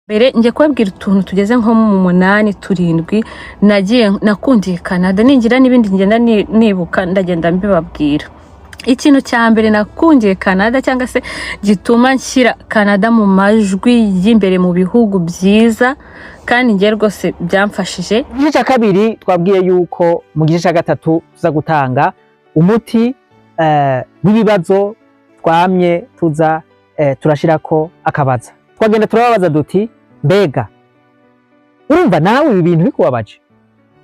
Mbere njye kubabwira utuntu tugeze nko mu munani, turindwi nagiye nakundiye Canada. Ningira n'ibindi ngenda nibuka, ndagenda mbibabwira. Ikintu cya mbere nakundiye Canada, cyangwa se gituma nshyira Canada mu majwi y'imbere mu bihugu byiza, kandi njye rwose byamfashije. Igice cya kabiri twabwiye yuko mu gice cya gatatu tuza gutanga umuti w'ibibazo twamye tuza turashirako akabaza. Twagenda turababaza duti: "Mbega urumva nawe ibi bintu bikubabaje?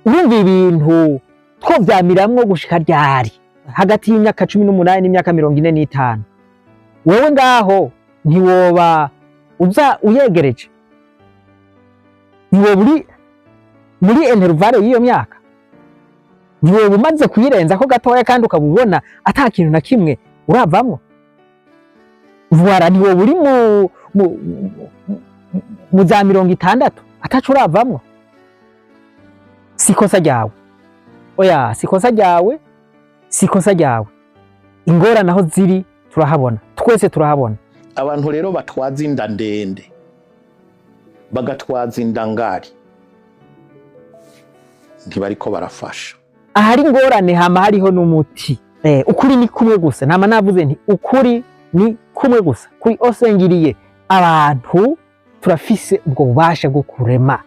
Urumva ibintu twovyamiramwo gushika ryari?" Hagati y'imyaka 18 n'imyaka 45, wewe ngaho ntiwoba uza uyegereje? Ntiwoba uri muri intervalle y'iyo myaka? Ntiwoba umaze kuyirenzako gatoya kandi ukaba ubona ata kintu na kimwe uravamwo? Voilà, ntiwoba uri mu za 60 ataco uravamwo? Si ikosa ryawe, oya, si ikosa ryawe, si ikosa ryawe. Ingorane aho ziri turahabona twese, turahabona. Abantu rero batwaza inda ndende, bagatwaza inda ngari, ntibariko barafasha. Ahari ingorane hama hariho n'umuti. Ukuri ni kumwe gusa. Nama navuze nti ukuri ni kumwe gusa kuri osengiriye. Abantu turafise ubwo bubasha bwo kurema.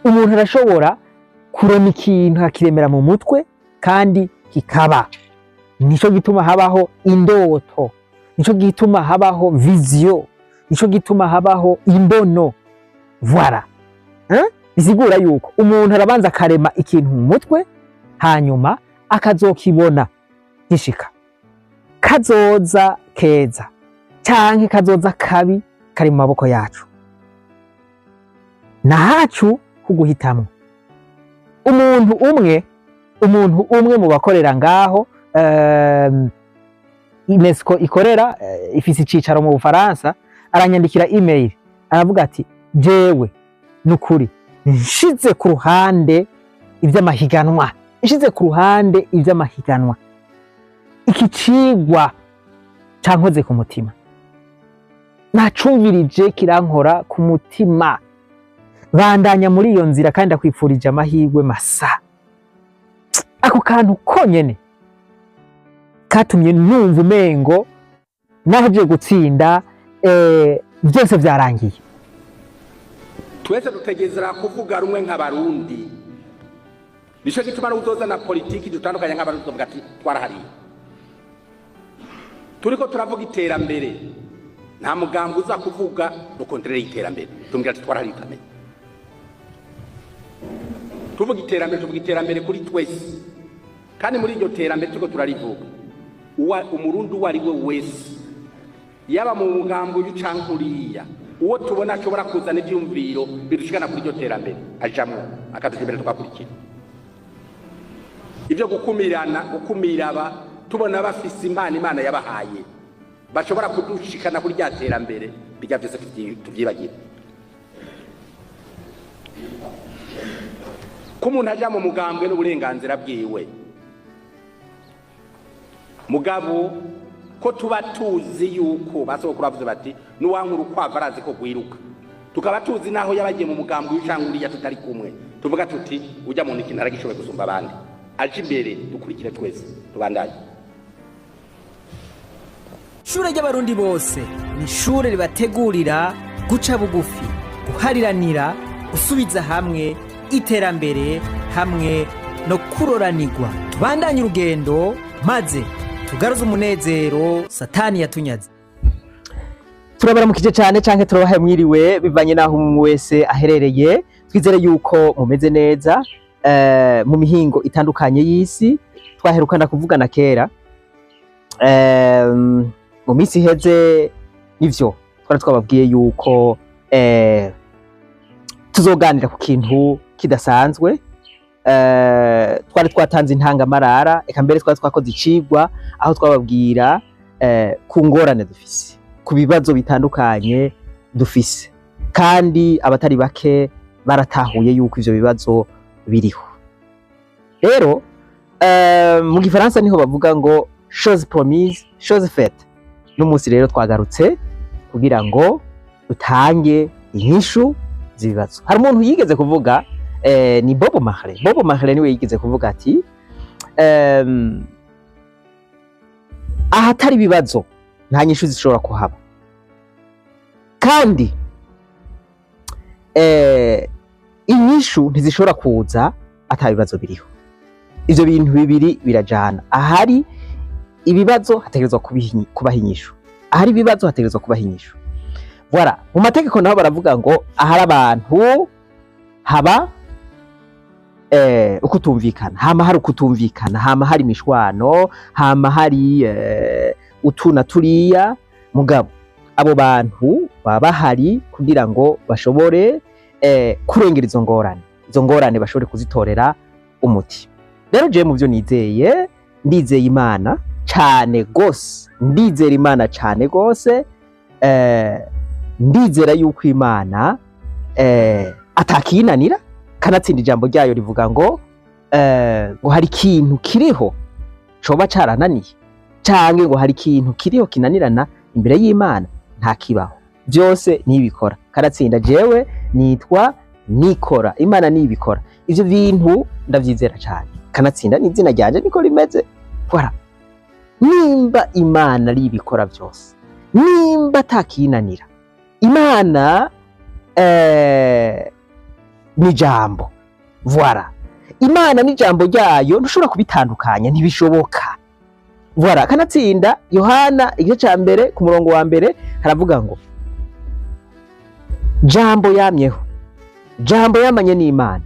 Umuntu arashobora kurema ikintu, akiremera mu mutwe kandi kikaba. Nico gituma habaho indoto, nico gituma habaho vision, nico gituma habaho imbono. Voilà, hein? Bisigura yuko umuntu arabanza akarema ikintu mu mutwe, hanyuma akazokibona gishika. Kazoza keza canke kazoza kabi kari mu maboko yacu, nahacu kuguhitamwo. Umuntu umwe mu bakorera ngaho UNESCO ikorera, ifise icicaro mu Bufaransa, aranyandikira email, aravuga ati: "Jewe nukuri nshize ku ruhande ivy'amahiganwa, nshize ku ruhande ivy'amahiganwa, iki cigwa cankoze ku mutima, nacumvirije kirankora ku mutima. Bandanya muri iyo nzira kandi ndakwifurije amahirwe masa." Ako kantu konyene katumye numva umengo naje gutsinda, byose vyarangiye. Twese dutegerezwa kuvuga rumwe nk'Abarundi. Nico gituma n'uzozana politiki dutandukanye nk'Abarundi, tuvuga ati twarahariye. Turiko turavuga iterambere, nta mugambwe uza kuvuga le contraire y'iterambere, tumbwira ati twarahariye. Utamenya tuvuga iterambere, tuvuga iterambere kuri twese. Kandi muri iryo terambere turiko turarivuga, Umurundi uwo ari we wese, yaba mu mugambi uyu canke uriya, uwo tubona ashobora kuzana ivyumviro bidushikana kuri iryo terambere, ajamwo akaduja imbere, tugakurikira. Ibyo gukumirana, gukumira aba tubona bafise impano Imana yabahaye, bashobora kudushikana kuri rya terambere, bijya byose tuvyibagire. Ko umuntu aja mu mugambwe n'uburenganzira bwiwe, mugabo ko tuba tuzi yuko basokuru bavuze bati: "N'uwankura ukwavu arazi ko rwiruka." Tukaba tuzi naho yabagiye mu mugambwe uyu canke uriya tutari kumwe, tuvuga tuti: "Ujya muntu ikintu aragishoboye gusumba abandi, aje imbere, dukurikire twese, tubandanye." Ishure ry'Abarundi bose ni ishure ribategurira guca bugufi, guhariranira, gusubiza hamwe, iterambere hamwe no kuroranirwa. Tubandanye urugendo maze tugaruze umunezero Satani yatunyaze. Turabaramukije cyane canke turabahaye mwiriwe, bivanye n'aho umwe wese aherereye. Twizere yuko mumeze neza mu mihingo itandukanye y'isi. Twaherukana kuvugana kera, mu minsi iheze. Nivyo twari twababwiye yuko tuzoganira ku kintu kidasanzwe. Twari twatanze intangamarara, eka mbere twari twakoze icigwa aho twababwira ku ngorane dufise, ku bibazo bitandukanye dufise, kandi abatari bake baratahuye yuko ivyo bibazo biriho. Rero mu Gifaransa niho bavuga ngo "chose promise, chose faite". N'umunsi rero twagarutse kugira ngo dutange Inyishu z'ibibazo, hari umuntu yigeze kuvuga, ni Bob Marley. Bob Marley niwe yigeze kuvuga ati ahatari ibibazo nta nyishu zishobora kuhaba, kandi inyishu ntizishobora kuza ata bibazo biriho. Ivyo bintu bibiri birajana. Ahari ibibazo hategerezwa kubaho inyishu, ahari ibibazo hategerezwa kubaho inyishu. Voilà. Mu mategeko naho baravuga ngo ahari abantu haba ukutumvikana, hama hari ukutumvikana, hama hari imishwano, hama hari utu na turiya. Mugabo abo bantu baba bahari kugira ngo bashobore kurengera izo ngorane, izo ngorane bashobore kuzitorera umuti. Rero jewe mu byo nizeye, ndizeye Imana cane gose, ndizera Imana cane gose. Ndizera yuko Imana atakinanira. Kanatsinda ijambo ryayo rivuga ngo ngo hari ikintu kiriho coba carananiye, canke ngo hari ikintu kiriho kinanirana imbere y'Imana? Nta kibaho, byose nibikora. Karatsinda jewe nitwa Nikora, Imana nibikora. Ivyo bintu ndavyizera cane. Kanatsinda n'izina ryanje niko rimeze. Voilà. Nimba Imana ari ibikora byose, nimba atakinanira Imana, ni jambo. Voilà, Imana n'ijambo ryayo ntushobora kubitandukanya, ntibishoboka. Voilà. Kanatsinda Yohana igice ca mbere ku murongo wa mbere haravuga ngo Jambo yamyeho, Jambo yamanye n'Imana,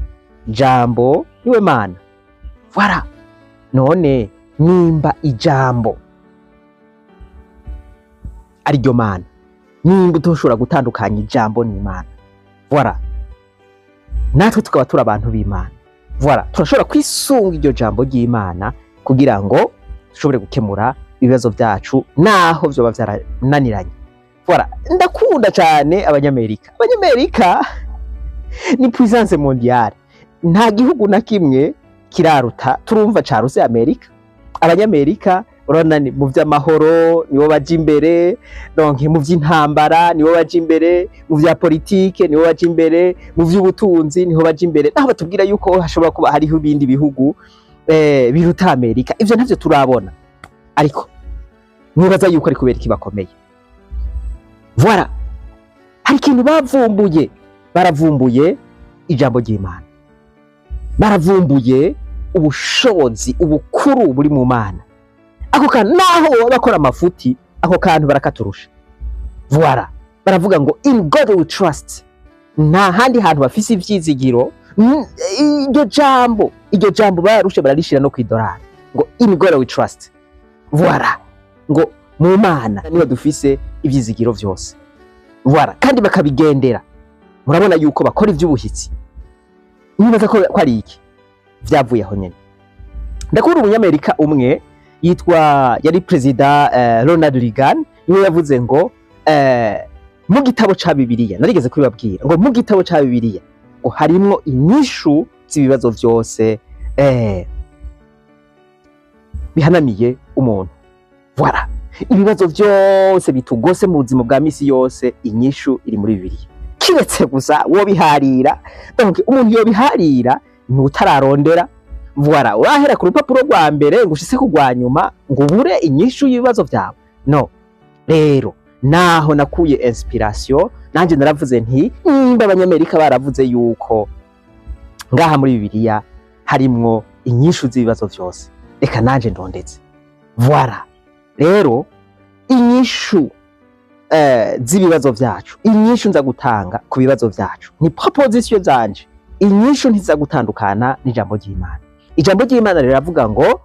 Jambo niwe Mana. Voilà. None nimba ijambo ariryo Mana, nimba utoshobora gutandukanya ijambo n'Imana, voilà, natwe tukaba turi abantu b'Imana, voilà, turashobora kwisunga iryo jambo ry'Imana kugira ngo dushobore gukemura ibibazo byacu naho vyoba vyarananiranye. Voilà. Ndakunda cyane Abanyamerika. Abanyamerika ni puissance mondiale, nta gihugu na kimwe kiraruta, turumva caruse Amerika. Abanyamerika urabona ni mu vy'amahoro nibo baja imbere, donc mu vy'intambara nibo baja imbere, mu vya politike nibo baja imbere, mu vy'ubutunzi niho baja imbere. Naho batubwira yuko hashobora kuba hariho ibindi bihugu biruta Amerika, ivyo ntavyo turabona, ariko nibaza yuko ari kubera iki bakomeye. Voilà, hari ikintu bavumbuye. Baravumbuye ijambo ry'Imana, baravumbuye ubushobozi, ubukuru buri mu Mana. Ako kantu, naho baba bakora amafuti, ako kantu barakaturusha. Voilà, baravuga ngo "In God we trust". Nta handi hantu bafise ivyizigiro. Iryo jambo bararushe, bararishira no kwidorari ngo "In God we trust". Voilà, ngo mu Mana niho dufise ivyizigiro vyose. Voilà. Kandi bakabigendera. Murabona yuko bakora ivy'ubuhitsi. Nibaza ko ari iki vyavuye aho nyene. Ndakubona umunyamerika umwe yitwa, yari perezida, Ronald Reagan, niwe yavuze ngo mu gitabo ca Bibiliya, narigeze kubibabwira, ngo mu gitabo ca Bibiliya ngo harimwo inyishu z'ibibazo vyose bihanamiye umuntu. Voilà, ibibazo vyose bitugose mu buzima bwa misi yose, inyishu iri muri Bibiliya, kiretse gusa wobiharira. Donc umuntu yobiharira ni utararondera. Voilà, urahera ku rupapuro rwa mbere ngo ushitse ku rwa nyuma ngo ubure inyishu y'ibibazo vyawe. No rero naho nakuye inspiration, nanje naravuze nti nimba Abanyamerika baravuze yuko ngaha muri Bibiliya harimwo inyishu z'ibibazo vyose, reka nanje ndondetse. Voilà. Rero inyishu z'ibibazo vyacu, inyishu nza gutanga ku bibazo vyacu ni proposition zanje. Inyishu ntiza gutandukana n'ijambo ry'Imana. Ijambo ry'Imana riravuga ngo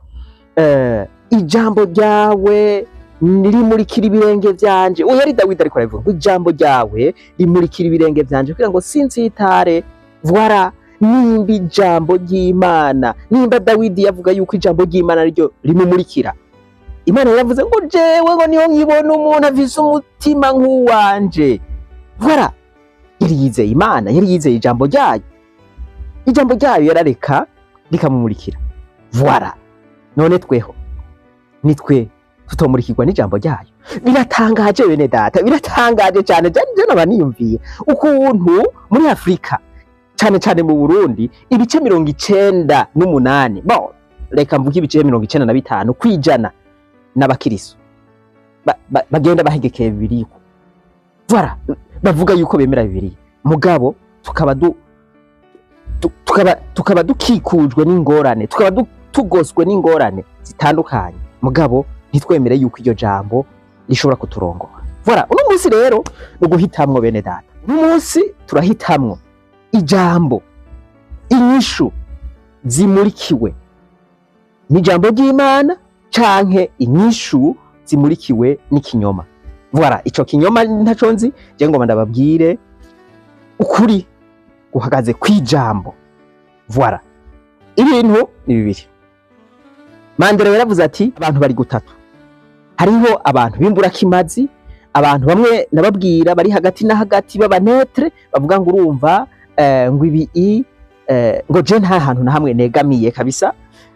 ijambo ryawe rimurikira ibirenge vyanje. Uyu yari Dawidi ariko arabivuga ngo ijambo ryawe rimurikira ibirenge vyanje kugira ngo sinzitare. Voilà. Nimba ijambo ry'Imana, nimba Dawidi yavuga yuko ijambo ry'Imana ariryo rimumurikira, Imana yaravuze ngo jewe ngo niho nkibona umuntu afise umutima nk'uwanje. Voilà, yari yizeye Imana, yari yizeye ijambo ryayo. Ijambo ryayo yarareka rikamumurikira. Voilà. None tweho nitwe tutomurikirwa n'ijambo ryayo? Biratangaje bene data, biratangaje cyane. Je Naba niyumviye ukuntu muri Afurika, cane cane mu Burundi, ibice 98, bon, reka mvuge ibice 95% n'abakiriso bagenda bahegekeye Bibiliya. Voilà, bavuga yuko bemera Bibiliya, mugabo tukaba dukikujwe n'ingorane, tukaba tugoswe n'ingorane zitandukanye, mugabo ntitwemere yuko iryo jambo rishobora kuturongora. Voilà, uno munsi rero ni uguhitamwo, bene data. Uno munsi turahitamwo ijambo, inyishu zimurikiwe n'ijambo ry'Imana canke inyishu zimurikiwe n'ikinyoma. Voilà, ico kinyoma ntaco nzi. Je ngoma ndababwire ukuri guhagaze kw'ijambo. Voilà, ibintu ni bibiri. Mandela yaravuze ati: "Abantu bari gutatu: hariho abantu b'imburakimazi, abantu bamwe nababwira bari hagati na hagati, b'aba neutre, bavuga ngo urumva ngo ibi ngo je nta hantu na hamwe negamiye kabisa,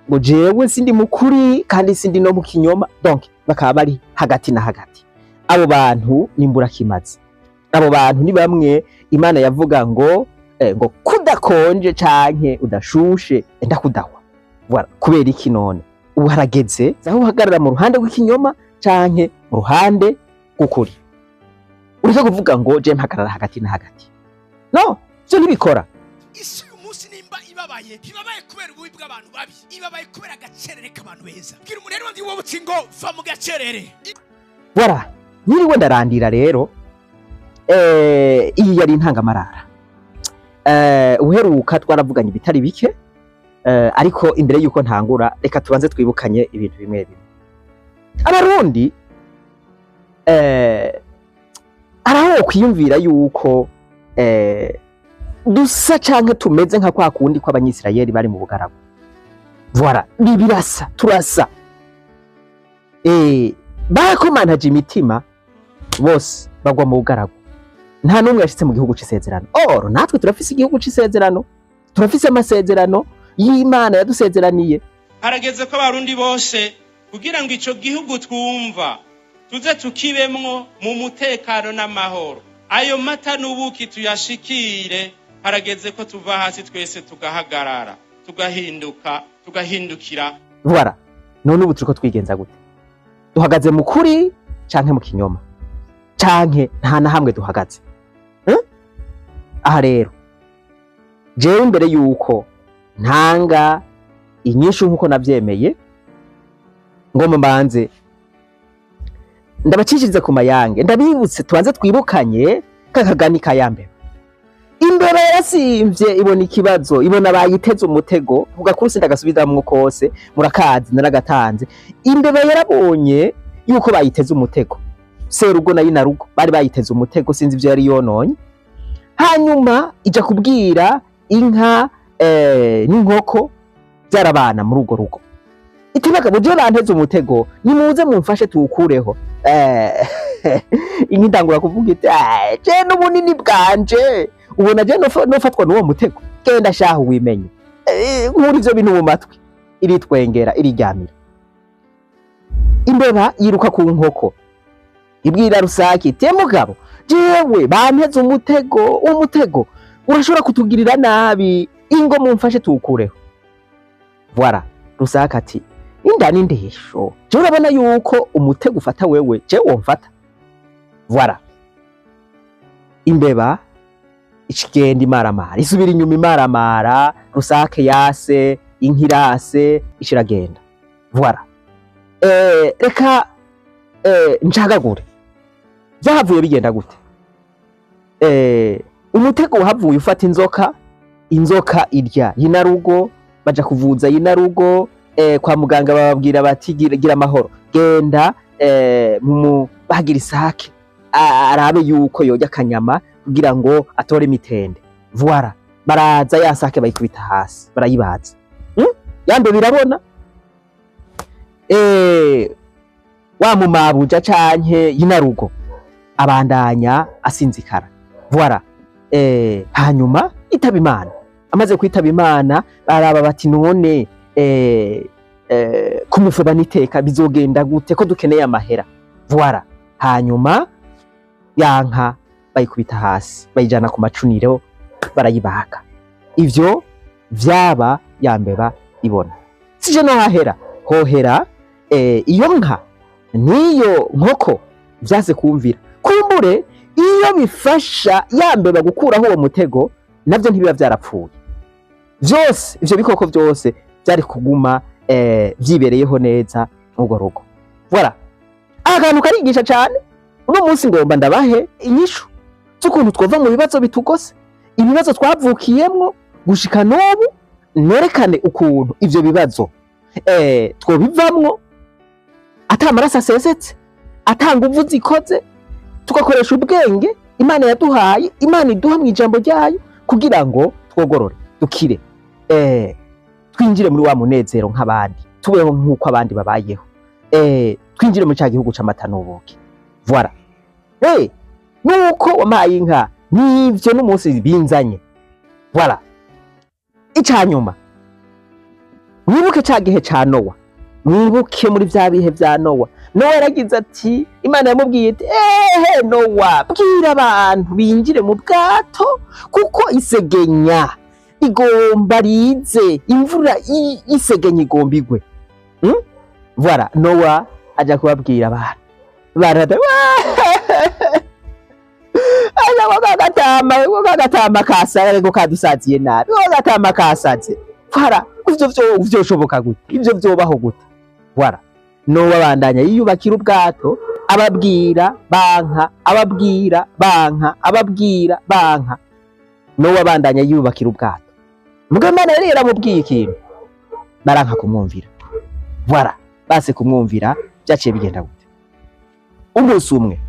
ngo jewe sindi mukuri kandi sindi no mu kinyoma." Donc bakaba bari hagati na hagati. Abo bantu ni imburakimazi. Abo bantu ni bamwe Imana yavuga ngo ngo kudakonje canke udashushe, enda kudahwa. Voilà. Kubera iki none? Ubu harageze aho uhagarara mu ruhande rw'ikinyoma canke mu ruhande rw'ukuri. Ureke kuvuga ngo je mpagarara hagati na hagati. No, ivyo ntibikora. Isi uyu munsi nimba ibabaye, ntibabaye kubera ububi bw'abantu babi, ibabaye kubera agacerere k'abantu beza. Bwira umuntu rero ndi wowe uti ngo va mu gacerere. Voilà, nyiriwe ndarandira rero. Iyi yari intangamarara. Uheruka twaravuganye ibitari bike, ariko imbere yuko ntangura, reka tubanze twibukanye ibintu bimwe bimwe. Abarundi, araho kwiyumvira yuko dusa canke tumeze nka kwa kundi kw'Abanyisirayeli bari mu bugaragu. Voilà, birasa, turasa. Bakomantaje imitima bose bagwa mu bugaragu, nta n'umwe yashitse mu gihugu c'isezerano. Or natwe turafise igihugu c'isezerano, turafise amasezerano y'Imana yadusezeraniye. Harageze ko Abarundi bose, kugira ngo ico gihugu twumva tuze tukibemwo mu mutekano n'amahoro, ayo mata n'ubuki tuyashikire, harageze ko tuva hasi twese tugahagarara, tugahinduka, tugahindukira. Voilà, none ubu turiko twigenza gute? Duhagaze mu kuri canke mu kinyoma, canke nta na hamwe duhagaze? Aha rero jewe, imbere yuko ntanga inyishu nkuko navyemeye, ngomba mbanze ndabacishirize ku mayange, ndabibutse, tubanze twibukanye kakagani kayambeba. Imbeba yarasimvye, ibona ikibazo, ibona bayiteze umutego. Ku gakuru sindagasubiramwo kose, murakazi, naragatanze. Imbeba yarabonye yuko bayiteze umutego, serugo na nyinarugo bari bayiteze umutego, sinzi ivyo yari yononye. Hanyuma ija kubwira inka n'inkoko byarabana muri urwo rugo, iti: "Bagabo, je banteze umutego, nimuze mumfashe tuwukureho." Inka itangura kuvuga iti: "Ah, je n'ubunini bwanje ubona je nofatwa n'uwo mutego? Genda shahu wimenye." Nkura ivyo bintu mu matwi, iritwengera, iriryamira. Imbeba yiruka ku nkoko, ibwira rusake iti: "Mugabo, jewe banteze umutego, uwo mutego urashobora kutugirira nabi, ingo mumfashe tuwukureho." Voilà, rusake ati: "Inda n'indesho, jewe urabona yuko umutego ufata wewe, jewe womfata?" Voilà, imbeba ikigenda imaramara, isubira inyuma imaramara. Rusake yase, inkirase, ishiragenda. Voilà, reka ncagagure. Vyahavuye bigenda gute? Umutego wahavuye ufata inzoka, inzoka irya yinarugo. Baja kuvuza yinarugo kwa muganga, bababwira bati: "Gira amahoro, genda mu bagira isake arabe yuko yorya akanyama kugira ngo atore imitende." Voilà, baraza, ya sake bayikubita hasi, barayibaza. Yambe birabona wa mumabuja canke yinarugo abandanya asinzikara. Voilà, hanyuma itaba Imana. Amaze kwitaba Imana, baraba bati: "None kumufuba n'iteka bizogenda gute ko dukeneye amahera?" Voilà, hanyuma yanka Bayikubita hasi, bayijana ku macuniro, barayibaga. Ivyo vyaba ya mbeba ibona. Sije no hahera hohera, iyo nka n'iyo nkoko vyanse kumvira. Kumbure iyo bifasha ya mbeba gukuraho uwo mutego, navyo ntibiba vyarapfuye vyose. Ivyo bikoko vyose vyari kuguma vyibereyeho neza urwo rugo. Voilà, akantu karigisha cane. Uno munsi ngomba ndabahe inyishu z'ukuntu twova mu bibazo bitugose, ibibazo twavukiyemwo gushika n'ubu, nerekane ukuntu ivyo bibazo twobivamwo ata amaraso asesetse, ata nguvu zikoze, tugakoresha ubwenge Imana yaduhaye, Imana iduha mu ijambo ryayo, kugira ngo twogorore, dukire, twinjire muri wa munezero nk'abandi, tubeho nk'uko abandi babayeho, twinjire muri ca gihugu c'amata n'ubuki. Voilà. Nuko wampaye inka, nivyo n'umunsi binzanye. Voilà. Icanyuma, mwibuke ca gihe ca Nowa. Mwibuke muri vya bihe vya Nowa. Nowa yaragize ati, Imana yamubwiye iti: "Ehe Nowa, bwira abantu binjire mu bwato kuko isegenya igomba rize, imvura y'isegenya igomba igwe." Voilà. Nowa aja kubabwira abantu, barada aja kagatama, kagatama kasaze, ariko kadusaziye nabi, kagatama kasaze. Voilà, ivyo vyo vyoshoboka gute? Ivyo vyobaho gute? Voilà. Nowa abandanya yiyubakira ubwato, ababwira banka, ababwira banka, ababwira banka. Nowa abandanya yiyubakira ubwato. Mugabo Imana yari yaramubwiye ikintu, baranka kumwumvira. Voilà. Base kumwumvira, byaciye bigenda gute? Umunsi umwe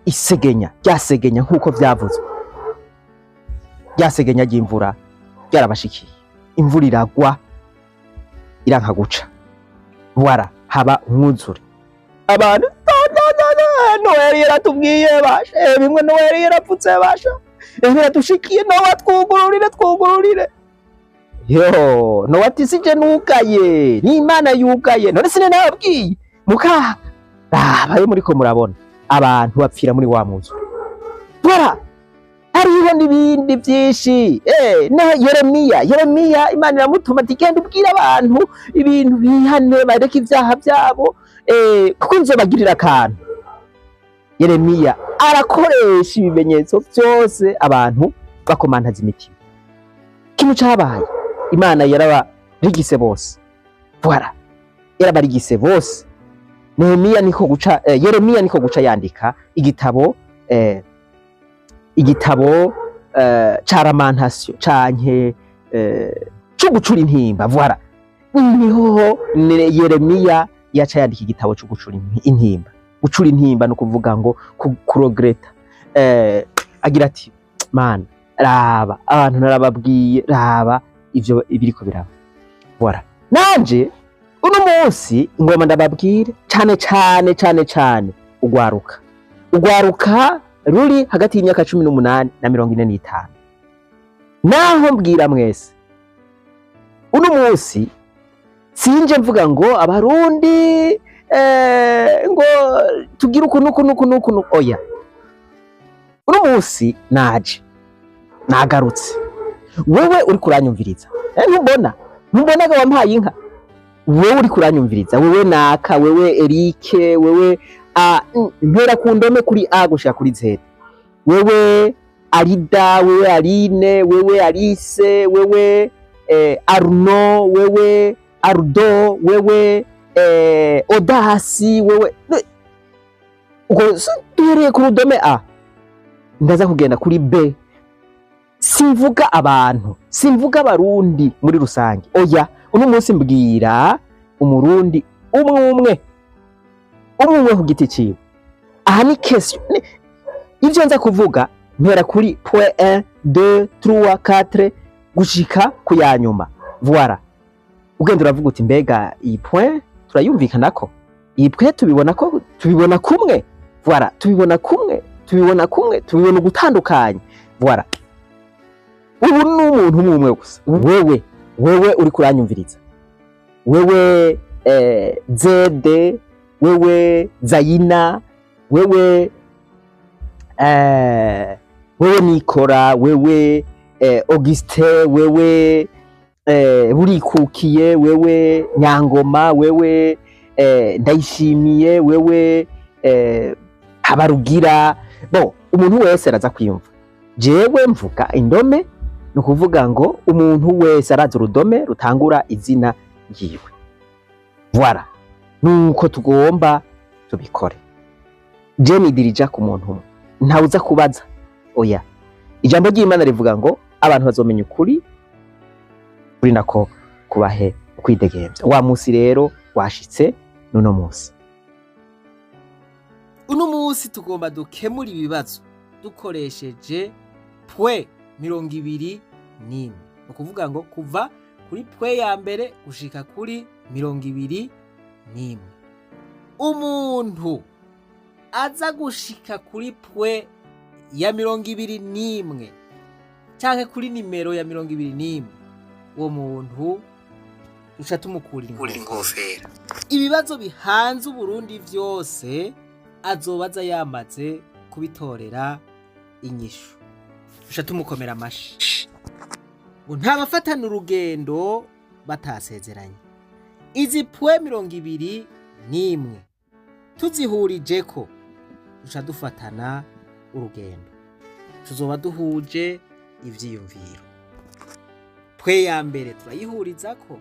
isegenya ryasegenya nk'uko vyavuzwe, ryasegenya ry'imvura ryarabashikiye, imvura iragwa iranka guca. Voilà, haba umwuzure. Abantu: "Nowa yari yaratubwiye basha, bimwe Nowa yari yarapfutse basha, biradushikiye. Nowa, twugururire, twugururire." Yo, Nowa ati: "Sije nugaye, ni Imana yugaye. None sine nababwiye mukaga?" Raba yo muriko murabona abantu bapfira muri wa mwuzure. Voilà. Hariho n'ibindi byinshi. Na Yeremiya, Yeremiya Imana iramutuma ati: "Genda ubwire abantu ibintu, bihane, bareke ibyaha byabo, kuko nzobagirira akantu." Yeremiya arakoresha ibimenyetso byose, abantu bakomantaza imitima. Ikintu cabaye, Imana yarabarigise bose. Voilà, yarabarigise bose. Nehemiya niko guca, Yeremiya niko guca yandika igitabo, igitabo ca lamentation canke co gucura intimba. Voilà, niho Yeremiya yaca yandika igitabo co gucura intimba. Gucura intimba no kuvuga ngo kuregretta. Agira ati: "Mana, raba abantu narababwiye, raba ivyo ibiriko biraba." Voilà. Nanje uno munsi ngoma ndababwire cane cane cane cane ugwaruka, ugwaruka ruri hagati y'imyaka 18 na 45. Naho mbwira mwese uno munsi, sinje mvuga ngo Abarundi ngo tugire uku nuku nuku nuku nuku. Oya, uno munsi naje nagarutse. Wewe uri kuranyumviriza, ntumbonaga wampaye inka. Wewe uri kuranyumviriza, wewe naka, wewe Erike, wewe a mpera ku ndome kuri A gushika kuri Z, wewe Arida, wewe Aline, wewe Alice, wewe Arno, wewe Ardo, wewe Odasi, wewe uko duhereye ku rudome A ndaza kugenda kuri B. Simvuga abantu, simvuga Abarundi muri rusange, oya. Uno munsi mbwira Umurundi umwe umwe, umwe umwe ku giti ciwe. Aha ni question, ivyo nza kuvuga mpera kuri point 1, 2, 3, 4 gushika ku ya nyuma. Voilà. Ugenda uravuga uti: "Mbega iyi point turayumvikanako? Iyi point tubibona ko tubibona kumwe?" Voilà, tubibona kumwe, tubibona kumwe, tubibona ugutandukanye. Voilà. Ubu ni umuntu umwe umwe gusa. Wewe, wewe uri kuranyumviriza, wewe Zede, wewe Zayina, wewe Wewe Nikora, wewe Augustin, wewe Burikukiye, wewe Nyangoma, wewe Ndayishimiye, wewe Habarugira, bo umuntu wese araza kwiyumva. Jewe mvuga indome, ni ukuvuga ngo umuntu wese arazi urudome rutangura izina ryiwe. Voilà, nuko tugomba tubikore. Je nidirija ku muntu umwe, ntawuza kubaza, oya. Ijambo ry'Imana rivuga ngo abantu bazomenya ukuri, kuri nako kubahe ukwidegemvya. Wa musi rero washitse n'uno musi. Uno munsi tugomba dukemura ibibazo dukoresheje point 21, ni ukuvuga ngo kuva kuri point ya mbere gushika kuri 21. Umuntu aza gushika kuri point ya 21 canke kuri nimero ya 21, uwo muntu duca tumukurira inkofero. Ibibazo bihanze Uburundi vyose azoba aza yamaze kubitorera inyishu, duca tumukomera amashi. Ngo ntabafatana urugendo batasezeranye. Izi point 21 tuzihurijeko, duca dufatana urugendo, tuzoba duhuje ivyiyumviro. Point ya mbere turayihurizako,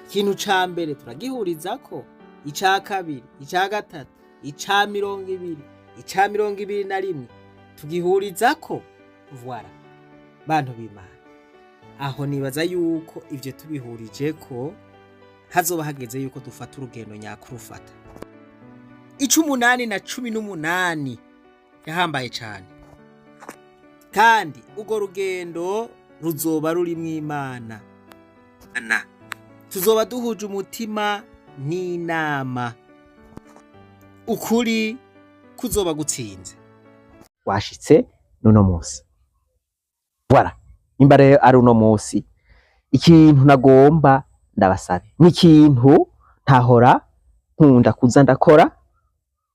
ikintu ca mbere turagihurizako, ica kabiri, ica gatatu, ica 20, ica 21 tugihurizako. Voilà, bantu b'Imana, aho nibaza yuko ivyo tubihurijeko hazoba hageze yuko dufata urugendo nyakurufata. 18 na 18 yahambaye cane, kandi urwo rugendo ruzoba rurimwo Imana na tuzoba duhuje umutima n'inama, ukuri kuzoba gutsinze. Washitse n'uno musi. Voilà, nimba rero ari uno musi, ikintu nagomba ndabasabe ni ikintu ntahora nkunda kuza ndakora,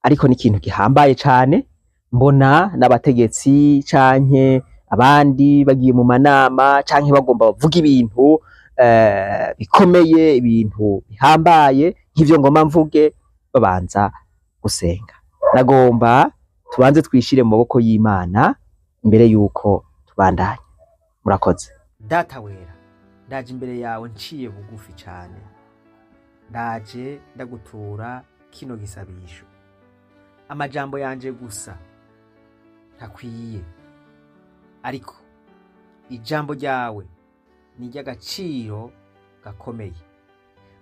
ariko ni ikintu gihambaye cane. Mbona n'abategetsi canke abandi bagiye mu manama canke bagomba bavuga ibintu bikomeye, ibintu bihambaye nk'ivyo ngomba mvuge, babanza gusenga. Nagomba tubanze twishire mu maboko y'Imana imbere yuko tubandanya. Murakoze. Data wera, ndaje imbere yawe nciye bugufi cyane, ndaje ndagutura kino gisabisho. Amajambo yanje gusa ntakwiye, ariko ijambo ryawe ni iry'agaciro gakomeye.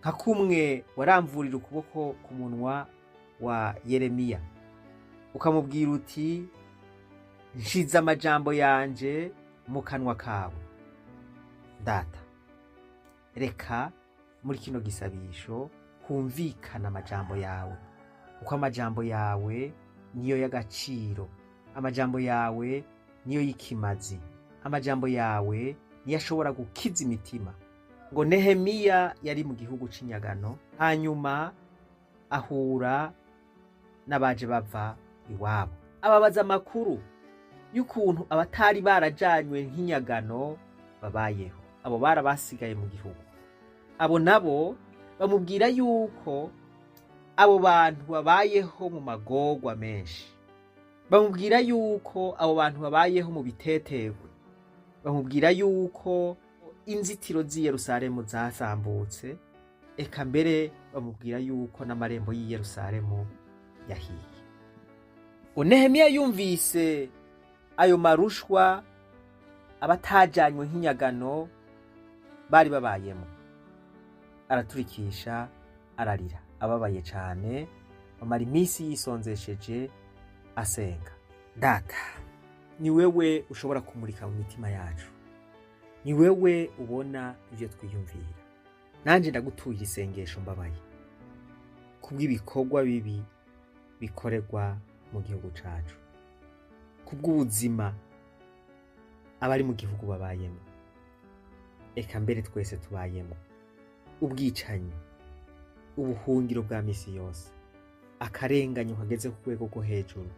Nka kumwe waramvurira ukuboko ku munwa wa Yeremiya, ukamubwira uti: "Nshize amajambo yanje mu kanwa kawe." Data, reka muri kino gisabisho humvikana amajambo yawe, kuko amajambo yawe niyo y'agaciro, amajambo yawe niyo y'ikimazi, amajambo yawe niyo ashobora gukiza imitima. Ngo Nehemiya yari mu gihugu c'inyagano, hanyuma ahura n'abaje bava iwabo, ababaza amakuru y'ukuntu abatari barajanywe nk'inyagano babayeho, abo barabasigaye mu gihugu. Abo nabo bamubwira yuko abo bantu babayeho mu magorwa menshi, bamubwira yuko abo bantu babayeho mu bitetegwe, bamubwira yuko inzitiro z'i Yerusalemu zasambutse, eka mbere bamubwira yuko n'amarembo y'i Yerusalemu yahiye. Nehemiya yumvise ayo marushwa abatajanywe nk'inyagano bari babayemo, araturikisha ararira ababaye cane, amara iminsi yisonzesheje asenga. Data, ni wewe ushobora kumurika mu mitima yacu, ni wewe ubona ivyo twiyumvira. Nanje ndagutuye isengesho mbabaye kubw'ibikorwa bibi bikorerwa mu gihugu cacu, kubw'ubuzima abari mu gihugu babayemo, eka mbere twese tubayemo, ubwicanyi, ubuhungiro bwa misi yose, akarenganyo kageze ku rwego rwo hejuru,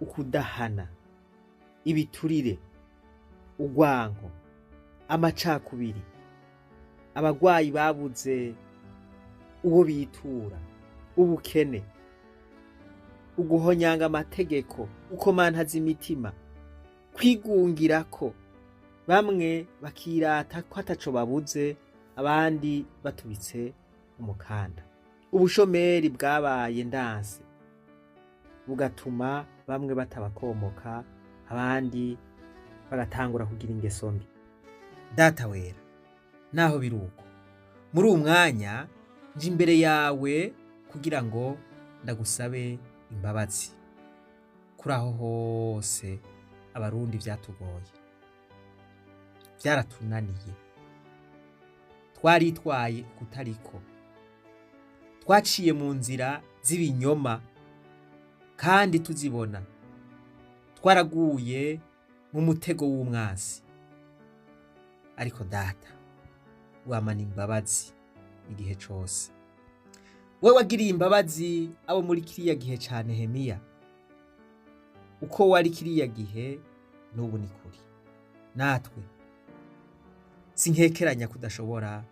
ukudahana. Ibiturire, urwanko, amacakubiri, abagwayi babuze uwo bitura, ubukene, uguhonyanga amategeko, ukomantaza imitima, kwigungirako, bamwe bakirata ko ataco babuze, abandi batubitse umukanda. Ubushomeri bwabaye ndanse, bugatuma bamwe batabakomoka, abandi bagatangura kugira ingeso mbi. Data wera, naho biri uko, muri uwu mwanya nje imbere yawe kugira ngo ndagusabe imbabazi kuri aho hose Abarundi vyatugoye, vyaratunaniye, twaritwaye kutariko, twaciye mu nzira z'ibinyoma kandi tuzibona, twaraguye mu mutego w'umwansi. Ariko Data, wamana imbabazi igihe cose. We wagiriye imbabazi abo muri kiriya gihe ca Nehemiya. Uko wari kiriya gihe n'ubu ni kuri natwe. Sinkekeranya kudashobora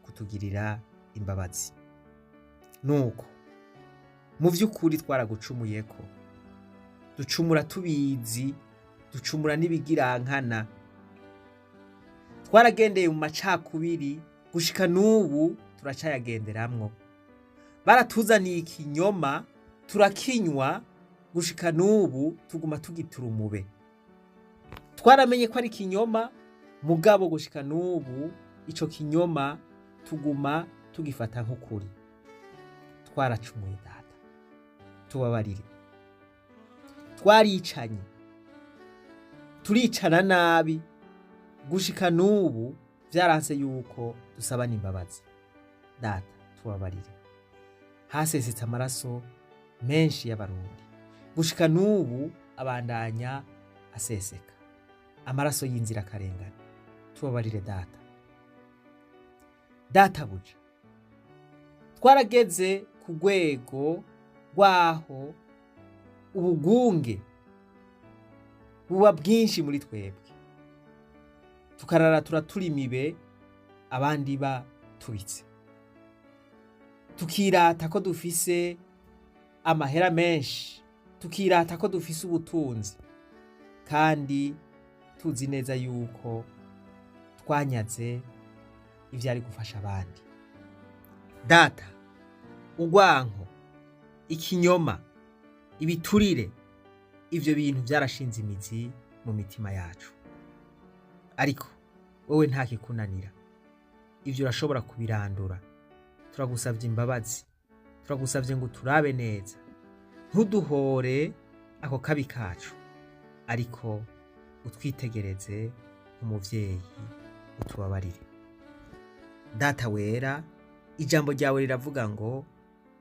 kutugirira imbabazi. Nuko mu vy'ukuri twaragucumuyeko, ducumura tubizi, ducumura n'ibigirankana, twaragendeye mu macakubiri, gushika n'ubu turacayagenderamwo. Baratuzaniye ikinyoma turakinywa, gushika n'ubu tuguma tugitura umube. Twaramenye ko ari ikinyoma, mugabo gushika n'ubu ico kinyoma tuguma tugifata nk'ukuri. Twaracumuye Data, tubabarire. Twaricanye, turicana nabi, gushika n'ubu vyaranse yuko dusabana imbabazi. Data, tubabarire. Hasesetse amaraso menshi y'Abarundi, gushika n'ubu abandanya aseseka, amaraso y'inzirakarengane. Tubabarire Data. Data buja, twarageze ku rwego rwaho ubugunge buba bwinshi muri twebwe, tukarara turaturimibe abandi batubitse, tukirata ko dufise amahera menshi, tukirata ko dufise ubutunzi, kandi tuzi neza yuko twanyaze ivyari gufasha abandi. Data, urwanko, ikinyoma, ibiturire, ivyo bintu vyarashinze imizi mu mitima yacu. Ariko wowe nta kikunanira, ivyo urashobora kubirandura. Turagusavye imbabazi, turagusavye ngo turabe neza, ntuduhore ako kabi kacu, ariko utwitegereze nk'umuvyeyi, utubabarire. Data wera, ijambo ryawe riravuga ngo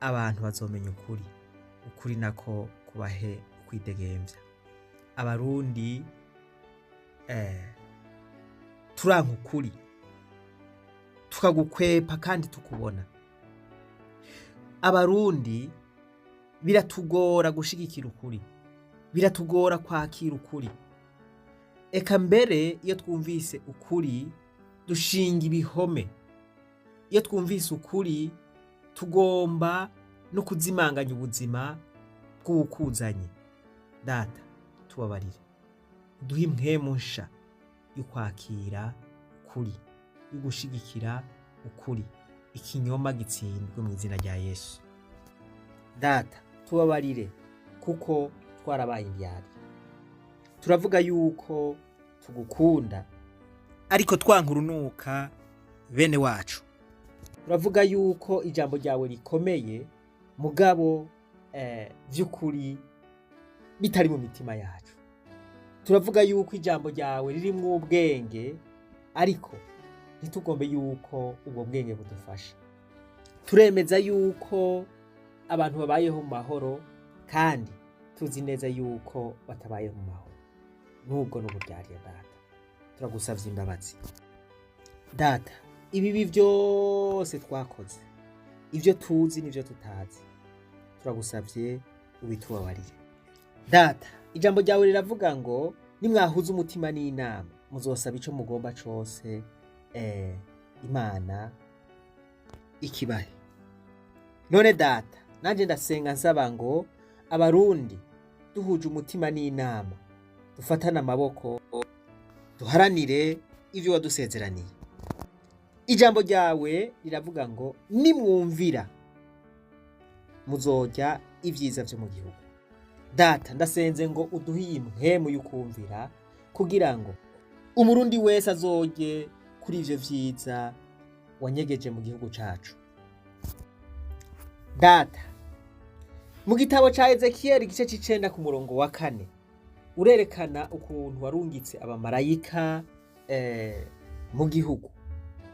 abantu bazomenya ukuri, ukuri nako kubahe ukwidegemvya. Abarundi turanka ukuri, tukagukwepa kandi tukubona. Abarundi biratugora gushigikira ukuri, biratugora kwakira ukuri. Eka mbere iyo twumvise ukuri dushinga ibihome, iyo twumvise ukuri tugomba no kuzimanganya ubuzima bw'uwukuzanye. Data, tubabarire, duhe impwemu nsha yo kwakira ukuri, yo gushigikira ukuri, ikinyoma gitsindwe mu izina rya Yesu. Data, tubabarire kuko twarabaye indyarya. Turavuga yuko tugukunda, ariko twanka urunuka bene wacu. Turavuga yuko ijambo ryawe rikomeye, mugabo vy'ukuri bitari mu mitima yacu. Turavuga yuko ijambo ryawe ririmwo ubwenge, ariko ntitugombe yuko ubwo bwenge budufasha. Turemeza yuko abantu babayeho mu mahoro, kandi tuzi neza yuko batabayeho mu mahoro. Nubwo n'uburyarya Data, turagusavye imbabazi. Data, ibibi vyose twakoze, ivyo tuzi n'ivyo tutazi, turagusavye ubitubabarire. Data, ijambo ryawe riravuga ngo Nimwahuza umutima n'inama, muzosaba ico mugomba cose, Imana ikibahe. None Data, nanje ndasenga nsaba ngo Abarundi duhuje umutima n'inama, dufatane amaboko, duharanire ivyo wadusezeraniye. Ijambo ryawe riravuga ngo nimwumvira muzorya ibyiza vyo mu gihugu. Data, ndasenze ngo uduhe iyi mpwemu y'ukumvira kugira ngo Umurundi wese azorye kuri ivyo vyiza wanyegeje mu gihugu cacu. Data, mu gitabo ca Ezekiyeli igice c'icenda ku murongo wa 4, urerekana ukuntu warungitse abamarayika mu gihugu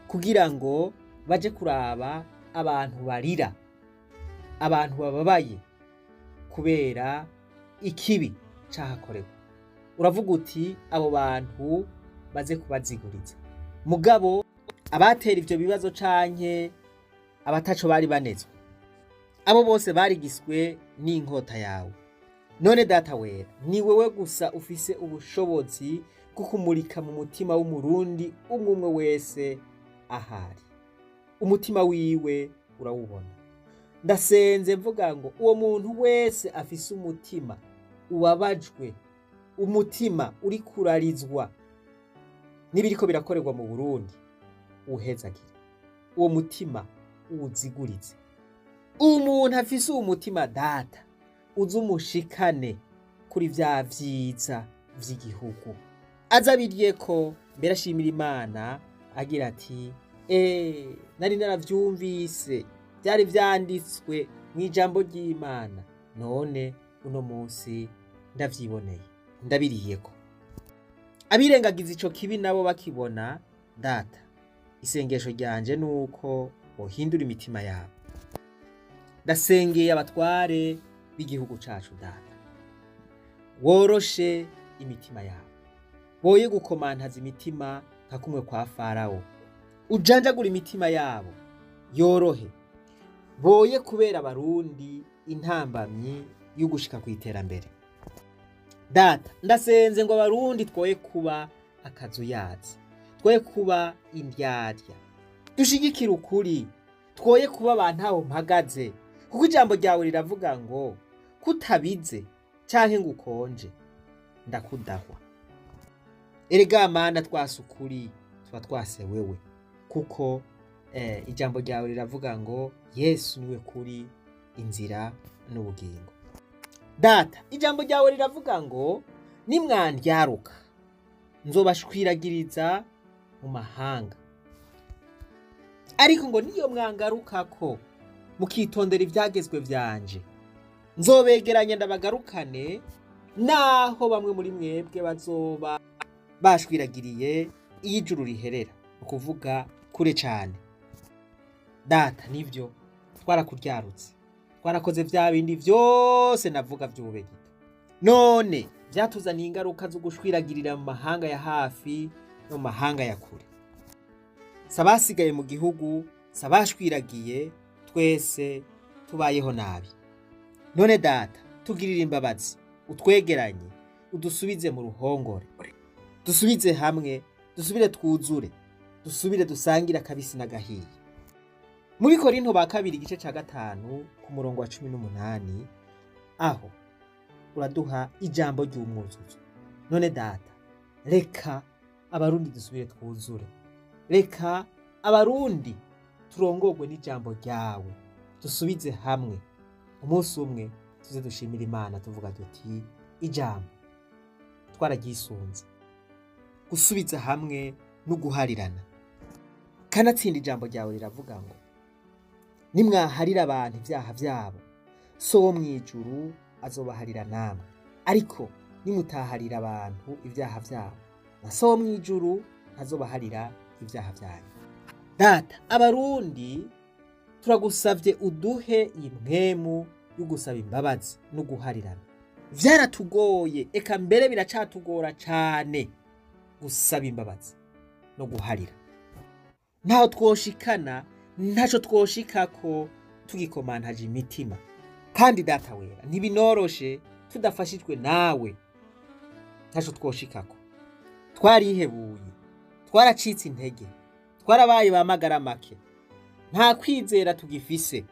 kugira ngo baje kuraba abantu barira, abantu bababaye kubera ikibi cahakorewe. Uravuga uti abo bantu baze kubaziguriza, mugabo abatera ivyo bibazo canke abataco bari banezwe, abo bose barigiswe n'inkota yawe. None Data wera, ni wewe gusa ufise ubushobozi bwo kumurika mu mutima w'Umurundi umwe umwe wese ahari, umutima wiwe urawubona. Ndasenze mvuga ngo uwo muntu wese afise umutima ubabajwe, umutima uri kurarizwa n'ibiriko birakorerwa mu Burundi, uhezagire uwo mutima, uwuzigurize. Umuntu afise uwo mutima, Data, uze umushikane kuri vya vyiza vy'igihugu, aza abirye ko mbere ashimira Imana agira ati: Nari naravyumvise, byari vyanditswe mu ijambo ry'Imana, none uno munsi ndavyiboneye, ndabiriyeko." Abirengagiza ico kibi nabo bakibona, Data, isengesho ryanje nuko bohindura imitima yabo. Ndasengeye abatware b'igihugu cacu, Data, woroshe imitima yabo, boye gukomantaza imitima nka kumwe kwa Farawo, ujanjagura imitima yabo yorohe, boye kubera Abarundi intambamyi y'ugushika ku iterambere. Data, ndasenze ngo Abarundi twoye kuba akazuyazi, twoye kuba indyarya, dushigikire ukuri, twoye kuba abantu aho mpagaze, kuko ijambo ryawe riravuga ngo kutabize canke ngo ukonje ndakudahwa. Erega Mana, twase ukuri tuba twase wewe, kuko ijambo ryawe riravuga ngo Yesu niwe kuri, inzira n'ubugingo. Data, ijambo ryawe riravuga ngo nimwandyaruka nzobashwiragiriza mu mahanga, ariko ngo niyo mwangarukako mukitondera ivyagezwe vyanje, nzobegeranya ndabagarukane, naho bamwe muri mwebwe bazoba bashwiragiriye iyo ijuru riherera, ukuvuga kure cane. Data, nivyo twarakuryarutse, twarakoze vya bindi vyose navuga vy'ubube gito, none vyatuzaniye ingaruka zo gushwiragirira mu mahanga ya hafi no mu mahanga ya kure. Sabasigaye mu gihugu, sabashwiragiye, twese tubayeho nabi. None Data, tugirire imbabazi, utwegeranye, udusubize mu ruhongore, dusubize hamwe, dusubire twuzure, dusubire dusangire akabisi n'agahiye. Muri Korinto ba kabiri igice ca 5 ku murongo wa 18, aho uraduha ijambo ry'umwuzuzo. None Data, reka Abarundi dusubire twuzure, reka Abarundi turongorwe n'ijambo ryawe, dusubize hamwe. Umunsi umwe tuze dushimira Imana tuvuga duti ijambo twararyisunze. Gusubiza hamwe no guharirana. Kanatsinda ijambo ryawe riravuga ngo nimwaharira abantu ibyaha vyabo, So wo mw'ijuru azobaharira namwe, ariko nimutaharira abantu ibyaha vyabo, na So wo mw'ijuru ntazobaharira ibyaha vyanyu. Data, Abarundi turagusavye uduhe impwemu yo gusaba imbabazi no guharirana. Vyaratugoye, eka mbere biracatugora cane gusaba imbabazi no guharira. Ntaho twoshikana, ntaco twoshikako tugikomantaje imitima. Kandi Data wera, ntibinoroshe tudafashijwe nawe. Ntaco twoshikako. Twarihebuye, twaracitse intege, twarabaye ba magara make, nta kwizera tugifise.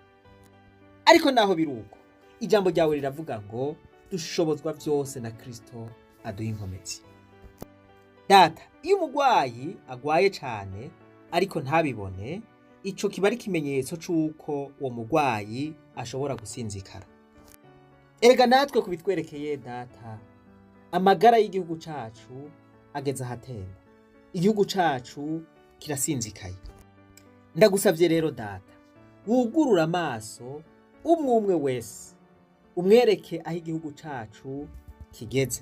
Ariko naho biri uko, ijambo ryawe riravuga ngo dushobozwa vyose na Kristo aduha inkomezi. Data, iyo umurwayi agwaye cane ariko ntabibone, ico kiba ari ikimenyetso c'uko uwo murwayi ashobora gusinzikara. Erega natwe kubitwerekeye, Data, amagara y'igihugu cacu ageze ahatemba, igihugu cacu kirasinzikaye. Ndagusavye rero, Data, wugurure amaso umwe umwe wese, umwereke aho igihugu cacu kigeze.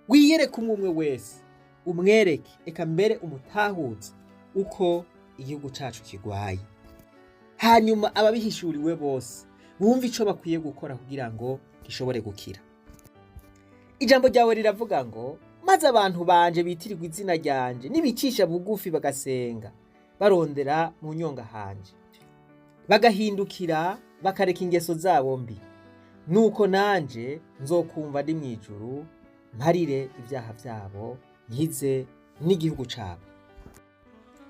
Wiyereke umwe umwe wese, umwereke, eka mbere umutahuze uko igihugu cacu kigwaye. Hanyuma ababihishuriwe bose bumve ico bakwiye gukora kugira ngo gishobore gukira. Ijambo ryawe riravuga ngo maze abantu banje bitirirwa izina ryanje nibicisha bugufi, bagasenga barondera mu nyonga hanje, bagahindukira bakareka ingeso zabo mbi, nuko nanje nzokumva ndi mw'ijuru, mparire ibyaha vyabo, nkize n'igihugu cabo.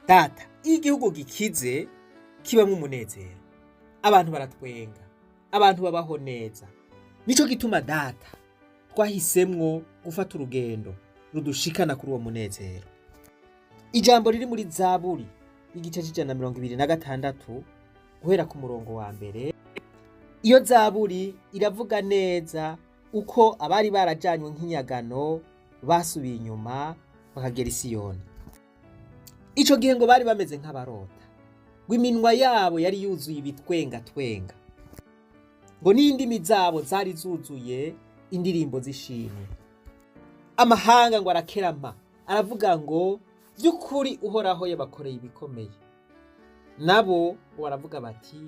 Data, iyo igihugu gikize kibamwo umunezero, abantu baratwenga, abantu babaho neza. Nico gituma, Data, twahisemwo gufata urugendo rudushikana kuri uwo munezero. Ijambo riri muri Zaburi igice c'126 guhera ku murongo wa mbere. Iyo zaburi iravuga neza uko abari barajanywe nk'inyagano basubiye inyuma bakagera i Siyoni. Ico gihe ngo bari bameze nk'abarota, ngo iminwa yabo yari yuzuye ibitwengatwenga, ngo n'indimi zabo zari zuzuye indirimbo z'ishimwe. Amahanga ngo arakerama, aravuga ngo by'ukuri Uhoraho yabakoreye ibikomeye. Nabo ngo baravuga bati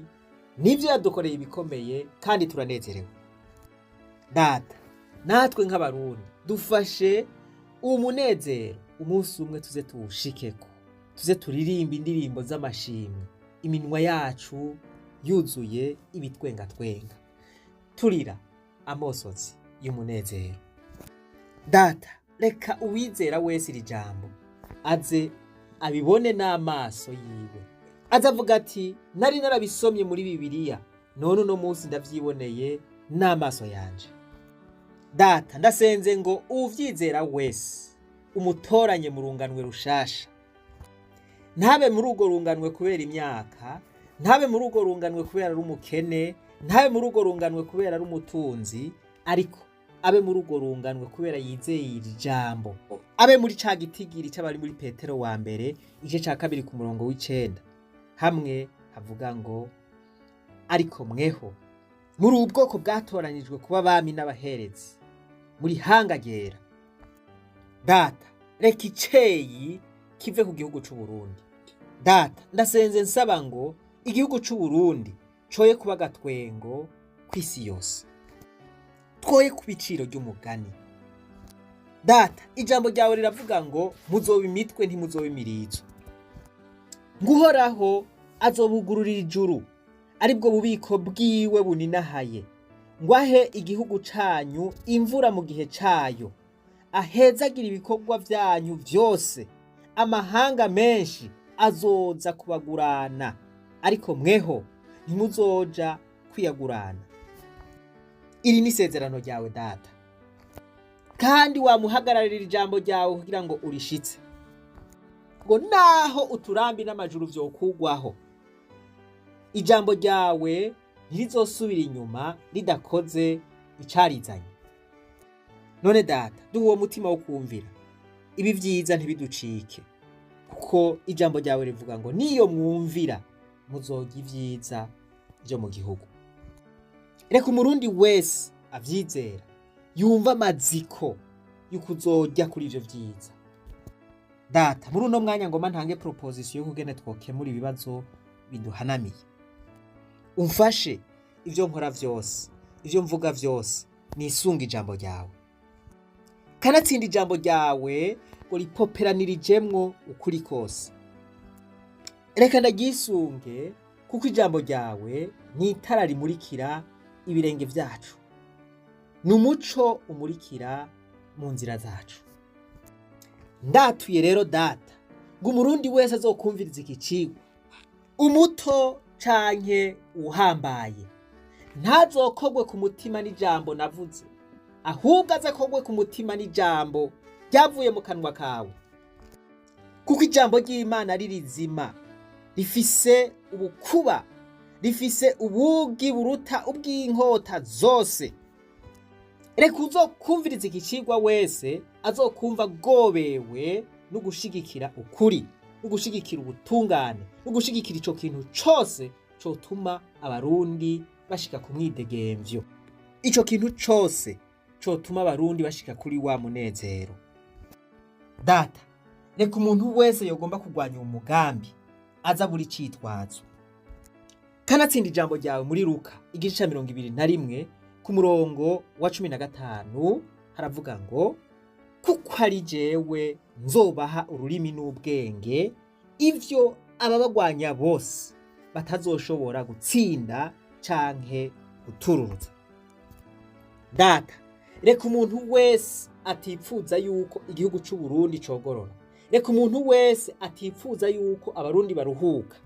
nibyo, yadukoreye ibikomeye kandi turanezerewe. Data, natwe nk'Abarundi dufashe uwo munezero, umunsi umwe tuze tuwushikeko, tuze turirimba indirimbo z'amashimwe, iminwa yacu yuzuye ibitwengatwenga, turira amosozi y'umunezero. Data, reka uwizera wese iri jambo aze abibone n'amaso yiwe, aze avuga ati nari narabisomye muri Bibiliya, none uno munsi ndavyiboneye n'amaso yanje. Data, ndasenze ngo uwuvyizera wese umutoranye mu runganwe rushasha, ntabe muri urwo runganwe kubera imyaka, ntabe muri urwo runganwe kubera ari umukene, ntabe muri urwo runganwe kubera ari umutunzi, ariko abe muri urwo runganwe kubera yizeye iri jambo, abe muri ca gitigiri c'abari muri Petero wa mbere igice ca 2 ku murongo w'9, hamwe havuga ngo ariko mweho muri ubwoko bwatoranyijwe kuba abami n'abaherezi, muri hanga ryera. Data, reka iceyi kive ku gihugu c'u Burundi. Data, ndasenze nsaba ngo igihugu c'u Burundi coye kuba agatwengo kw'isi yose, twoye ku biciro ry'umugani. Data, ijambo ryawe riravuga ngo muzoba imitwe, ntimuzoba imirizo, ngo Uhoraho azobugururira ijuru, aribwo bubiko bwiwe buninahaye, ngo ahe igihugu canyu imvura mu gihe cayo, ahezagira ibikorwa vyanyu vyose. Amahanga menshi azoza kubagurana, ariko mweho ntimuzoja kwiyagurana. Iri ni isezerano ryawe, Data, kandi wamuhagararira ijambo ryawe kugira ngo urishitse, ngo naho uturambi n'amajuru vyokugwaho, ijambo ryawe ntirizosubira inyuma ridakoze icarizanye. None Data, duha uwo mutima wo kumvira, ibi vyiza ntibiducike, kuko ijambo ryawe rivuga ngo niyo mwumvira muzorya ivyiza vyo mu gihugu. Reka Umurundi wese avyizera yumva amaziko y'ukuzorya kuri ivyo vyiza. Data, muri uno mwanya ngoma ntange proposition yo kugene twokemura ibibazo biduhanamiye. Umfashe ivyo nkora vyose, ivyo mvuga vyose, nisunga ijambo ryawe. Kanatsinda ijambo ryawe ngo ripoperanirijemwo ukuri kose. Reka ndaryisunge, kuko ijambo ryawe ni itara rimurikira ibirenge vyacu, ni umuco umurikira Mu nzira zacu. Ndatuye rero, Data, ngo Umurundi wese azokumviriza iki cigwa, umuto canke uhambaye, ntazokogwe ku mutima n'ijambo navuze, ahubwo azakogwe ku mutima n'ijambo ryavuye mu kanwa kawe, kuko ijambo ry'Imana ari rizima, rifise ubukuba, rifise ubugi buruta ubw'inkota zose. Reka uzokumviriza iki cigwa wese azokumva agobewe no gushigikira ukuri, no gushigikira ubutungane, no gushigikira ico kintu cose cotuma Abarundi bashika ku mwidegemvyo, ico kintu cose cotuma Abarundi bashika kuri wa munezero. Data, reka umuntu wese yogomba kurwanya uwo mugambi aza buri citwazo. Kanatsinda ijambo ryawe muri Luka igice ca 21 ku murongo wa 15 haravuga ngo: "Kuko ari jewe nzobaha ururimi n'ubwenge, ivyo ababagwanya bose batazoshobora gutsinda canke gutururuza." Data, reka umuntu wese atipfuza yuko igihugu c'u Burundi cogorora, reka umuntu wese atipfuza yuko Abarundi baruhuka,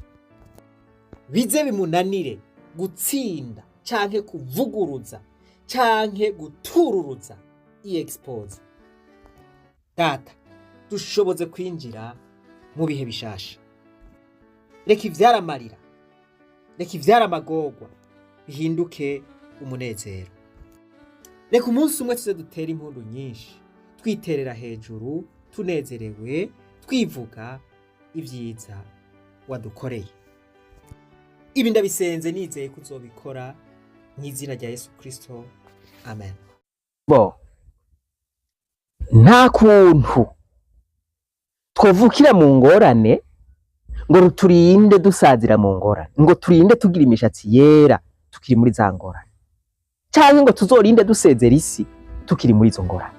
bize bimunanire gutsinda canke kuvuguruza canke gutururuza iyi exposé. Data, dushoboze kwinjira mu bihe bishasha. Reka ivyaramarira, reka ivyara amagorwa bihinduke umunezero. Reka umunsi umwe tuze dutere impundu nyinshi, twiterera hejuru, tunezerewe, twivuga ibyiza wadukoreye. Ibi ndabisenze nizeye ko uzobikora, mu izina rya Yesu Kristo, amen. Bo nta kuntu twovukira mu ngorane ngo turinde dusazira mu ngorane, ngo turinde tugira imishatsi yera tukiri muri za ngorane, canke ngo tuzorinde dusezera isi tukiri muri izo ngorane,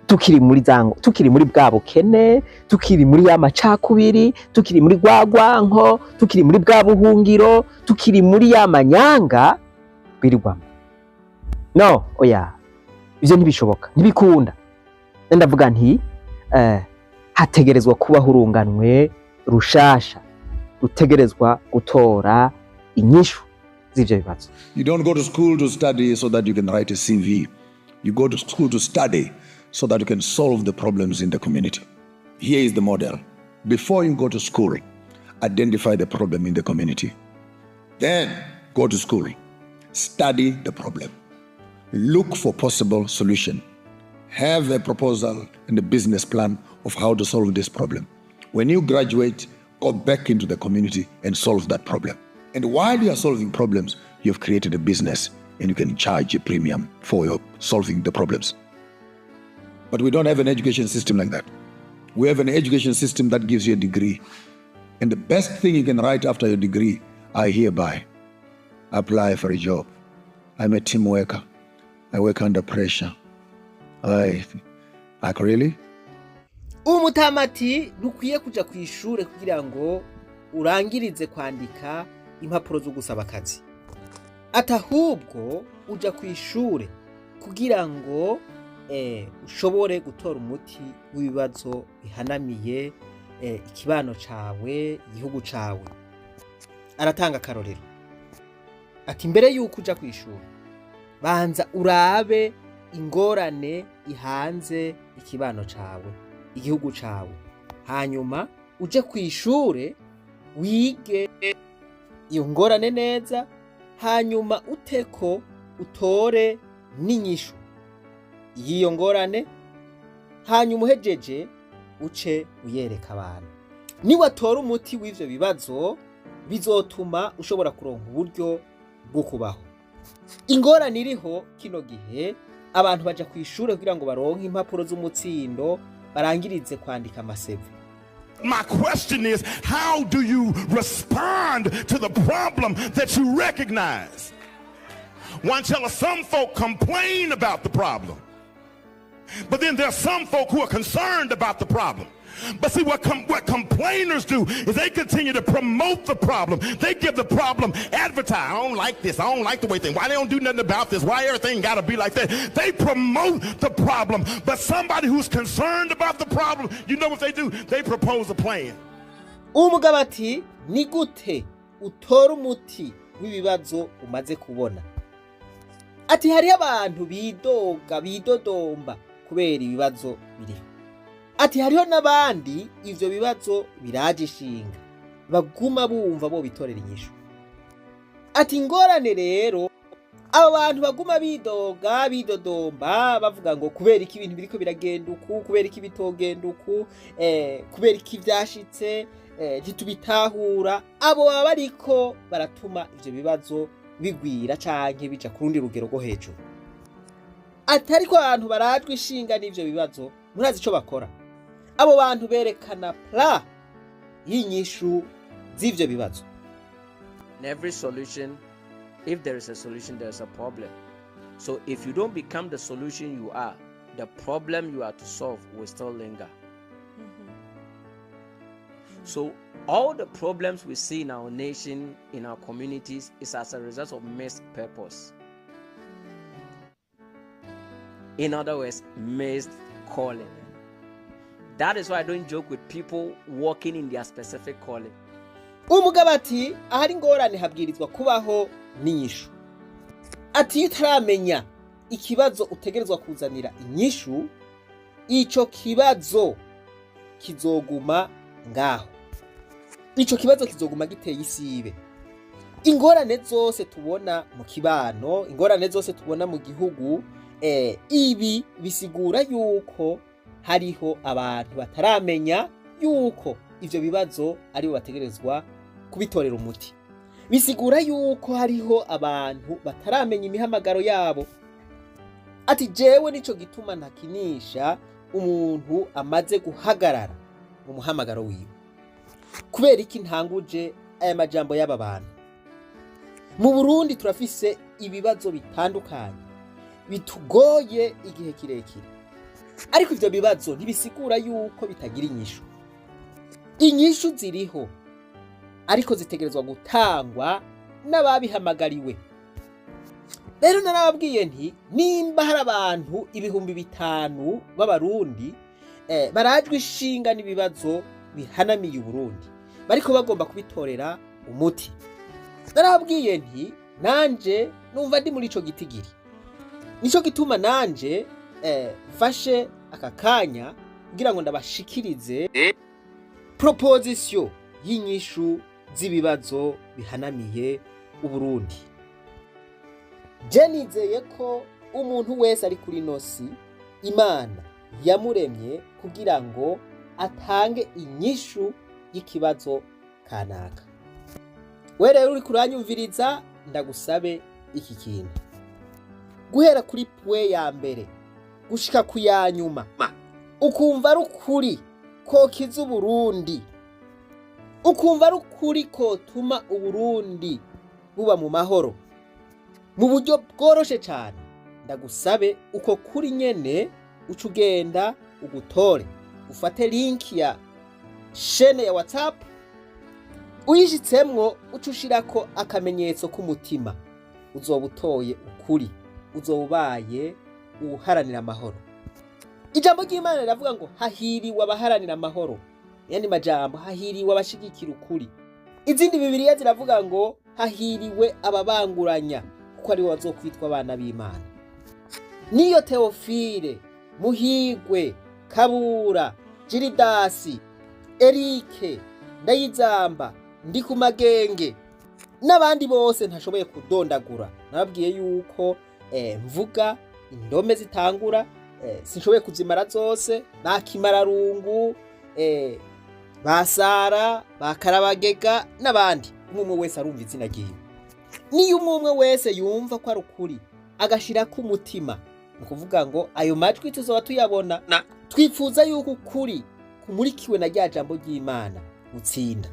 tukiri muri za tukiri muri bwa bukene, tukiri muri ya macakubiri, tukiri muri rwa rwanko, tukiri muri bwa buhungiro, tukiri muri ya manyanga twirirwamo. No, oya, ivyo ntibishoboka, ntibikunda. Ndavuga nti hategerezwa kubaho urunganwe rushasha rutegerezwa gutora inyishu z'ivyo bibazo. You don't go to school to study so that you can write a CV. You go to school to study so that you can solve the problems in the community. Here is the model. Before you go to school, identify the problem in the community. Then go to school, study the problem, look for possible solution, have a proposal and a business plan of how to solve this problem. When you graduate, go back into the community and solve that problem. And while you are solving problems, you've created a business and you can charge a premium for your solving the problems. But we don't have an education system like that. We have an education system that gives you a degree. And the best thing you can write after your degree, "I hereby apply for a job. I'm a team worker. I work under pressure." I like, really? Umutamati, ntukwiye kuja ku ishure kugira ngo urangirize kwandika impapuro zo gusaba akazi. Ati ahubwo uja ku ishure kugira ngo ushobore gutora umuti w'ibibazo bihanamiye ikibano cawe, igihugu cawe. Aratanga akarorero ati: mbere yuko uja ku ishure, banza urabe ingorane ihanze ikibano cawe, igihugu cawe, hanyuma uje ku ishure wige iyo ngorane neza, hanyuma uteko utore n'inyishu y'iyo ngorane, hanyuma uhejeje uce uyereka abantu. Niwatora umuti w'ivyo bibazo, bizotuma ushobora kuronka uburyo bwo kubaho. Ingorane iriho kino gihe, abantu baja ku ishure kugira ngo baronke impapuro z'umutsindo, barangirize kwandika ama CV. My question is, how do you respond to the problem that you recognize? Wanchella, some folk complain about the problem. But then there's some folk who are concerned about the problem. But see, what complainers do is they continue to promote the problem. They give the problem advertise. I don't like this. I don't like the way things. Why they don't do nothing about this? Why everything got to be like that? They promote the problem. But somebody who's concerned about the problem, you know what they do? They propose a plan. Umugabo ati: "Ni gute utora umuti w'ibibazo umaze kubona?" Ati: "Hariho abantu bidoga, bidodomba kubera ibibazo biriho." Ati: "Hariho n'abandi ivyo bibazo biraje ishinga, baguma bumva bo bitorera inyishu." Ati: "Ingorane rero, abo bantu baguma bidoga, bidodomba, bavuga ngo kubera iki ibintu biriko biragenda uku, kubera iki bitogenda uku, kubera iki vyashitse, ntitubitahura, abo baba bariko baratuma ivyo bibazo bigwira canke bija ku rundi rugero rwo hejuru." Ati: "Ariko abantu barajwe ishinga n'ivyo bibazo, murazi ico bakora? Abo bantu berekana plan y'inyishu z'ivyo bibazo." In every solution, if there is a solution, there is a problem. So if you don't become the solution you are, the problem you are to solve will still linger. So all the problems we see in our nation, in our communities, is as a result of missed purpose. In other words, missed calling. That is why I don't joke with people walking in their specific calling. Umugabo ati: "Ahari ingorane habwirizwa kubaho n'inyishu." Ati: "Iyo utaramenya ikibazo utegerezwa kuzanira inyishu, ico kibazo kizoguma ngaho, ico kibazo kizoguma giteye isibe." Ingorane zose tubona mu kibano, ingorane zose tubona mu gihugu, ibi bisigura yuko hariho abantu bataramenya yuko ivyo bibazo aribo bategerezwa kubitorera umuti. Bisigura yuko hariho abantu bataramenya imihamagaro yabo. Ati: "Jewe nico gituma ntakinisha umuntu amaze guhagarara mu muhamagaro wiwe." Kubera iki ntanguje aya majambo y'aba bantu? Mu Burundi turafise ibibazo bitandukanye bitugoye igihe kirekire, ariko ivyo bibazo ntibisigura yuko bitagira inyishu. Inyishu ziriho, ariko zitegerezwa gutangwa n'ababihamagariwe. Rero narababwiye nti nimba hari abantu 5000 b'Abarundi barajwe ishinga n'ibibazo bihanamiye Uburundi, bariko bagomba kubitorera umuti, narababwiye nti nanje numva ndi muri ico gitigiri. Nico gituma nanje mfashe aka kanya kugira ngo ndabashikirize proposition y'inyishu z'ibibazo bihanamiye Uburundi. Je nizeye ko umuntu wese ari kuri ino si, Imana yamuremye kugira ngo atange inyishu y'ikibazo kanaka. We rero uri kuranyumviriza, ndagusabe iki kintu: guhera kuri point ya mbere gushika ku ya nyuma, ukumva ari ukuri kokiza Uburundi, ukumva ari ukuri kotuma Uburundi buba mu mahoro mu buryo bworoshe cyane, ndagusabe uko kuri nyene uca ugenda ugutore, ufate link ya chaîne ya WhatsApp, uyishitsemwo uca ushirako akamenyetso k'umutima. Uzoba utoye ukuri, uzoba ubaye uwuharanira amahoro. Ijambo ry'Imana riravuga ngo hahiriwe abaharanira amahoro. Yandi majambo, hahiriwe abashigikira ukuri. Izindi Bibiliya ziravuga ngo hahiriwe ababanguranya, kuko aribo bazokwitwa abana b'Imana. Niyo Teofile, Muhigwe, Kabura, Jiridasi, Erike Ndayizamba, Ndikumagenge n'abandi bose ntashoboye kudondagura, nababwiye yuko mvuga indome zitangura, sinshoboye kuzimara zose, ba Kimararungu, ba Sara, ba Karabagega n'abandi, umwe umwe wese arumva izina ryiwe. Niyo umwe umwe wese yumva ko ari ukuri agashirako umutima, ni ukuvuga ngo ayo majwi tuzoba tuyabona. Twifuza yuko ukuri kumurikiwe na rya jambo ry'Imana gutsinda.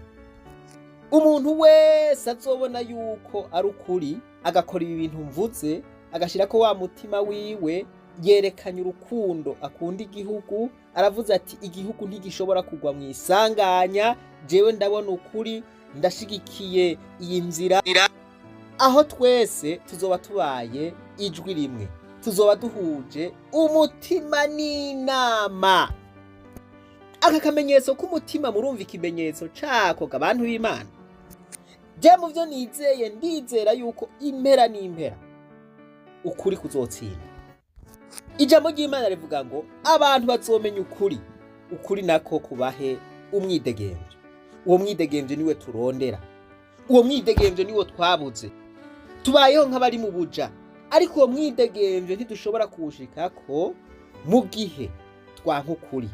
Umuntu wese azobona yuko ari ukuri, agakora ibi bintu mvuze, agashirako wa mutima wiwe, yerekanye urukundo akunda igihugu. Aravuze ati: "Igihugu ntigishobora kugwa mu isanganya. Jewe ndabona ukuri, ndashigikiye iyi nzira." Aho twese tuzoba tubaye ijwi rimwe, tuzoba duhuje umutima n'inama. Aka kamenyetso k'umutima, murumva ikimenyetso cako, abantu b'Imana? Je mu byo nizeye, ndizera yuko impera n'impera ukuri kuzotsinda. Ijambo ry'Imana rivuga ngo abantu bazomenya ukuri, ukuri nako kubahe umwidegemvyo. Uwo mwidegemvyo niwe turondera, uwo mwidegemvyo niwo twabuze. Tubayeho nk'abari mu buja, ariko uwo mwidegemvyo ntidushobora kuwushikako mu gihe twanka ukuri,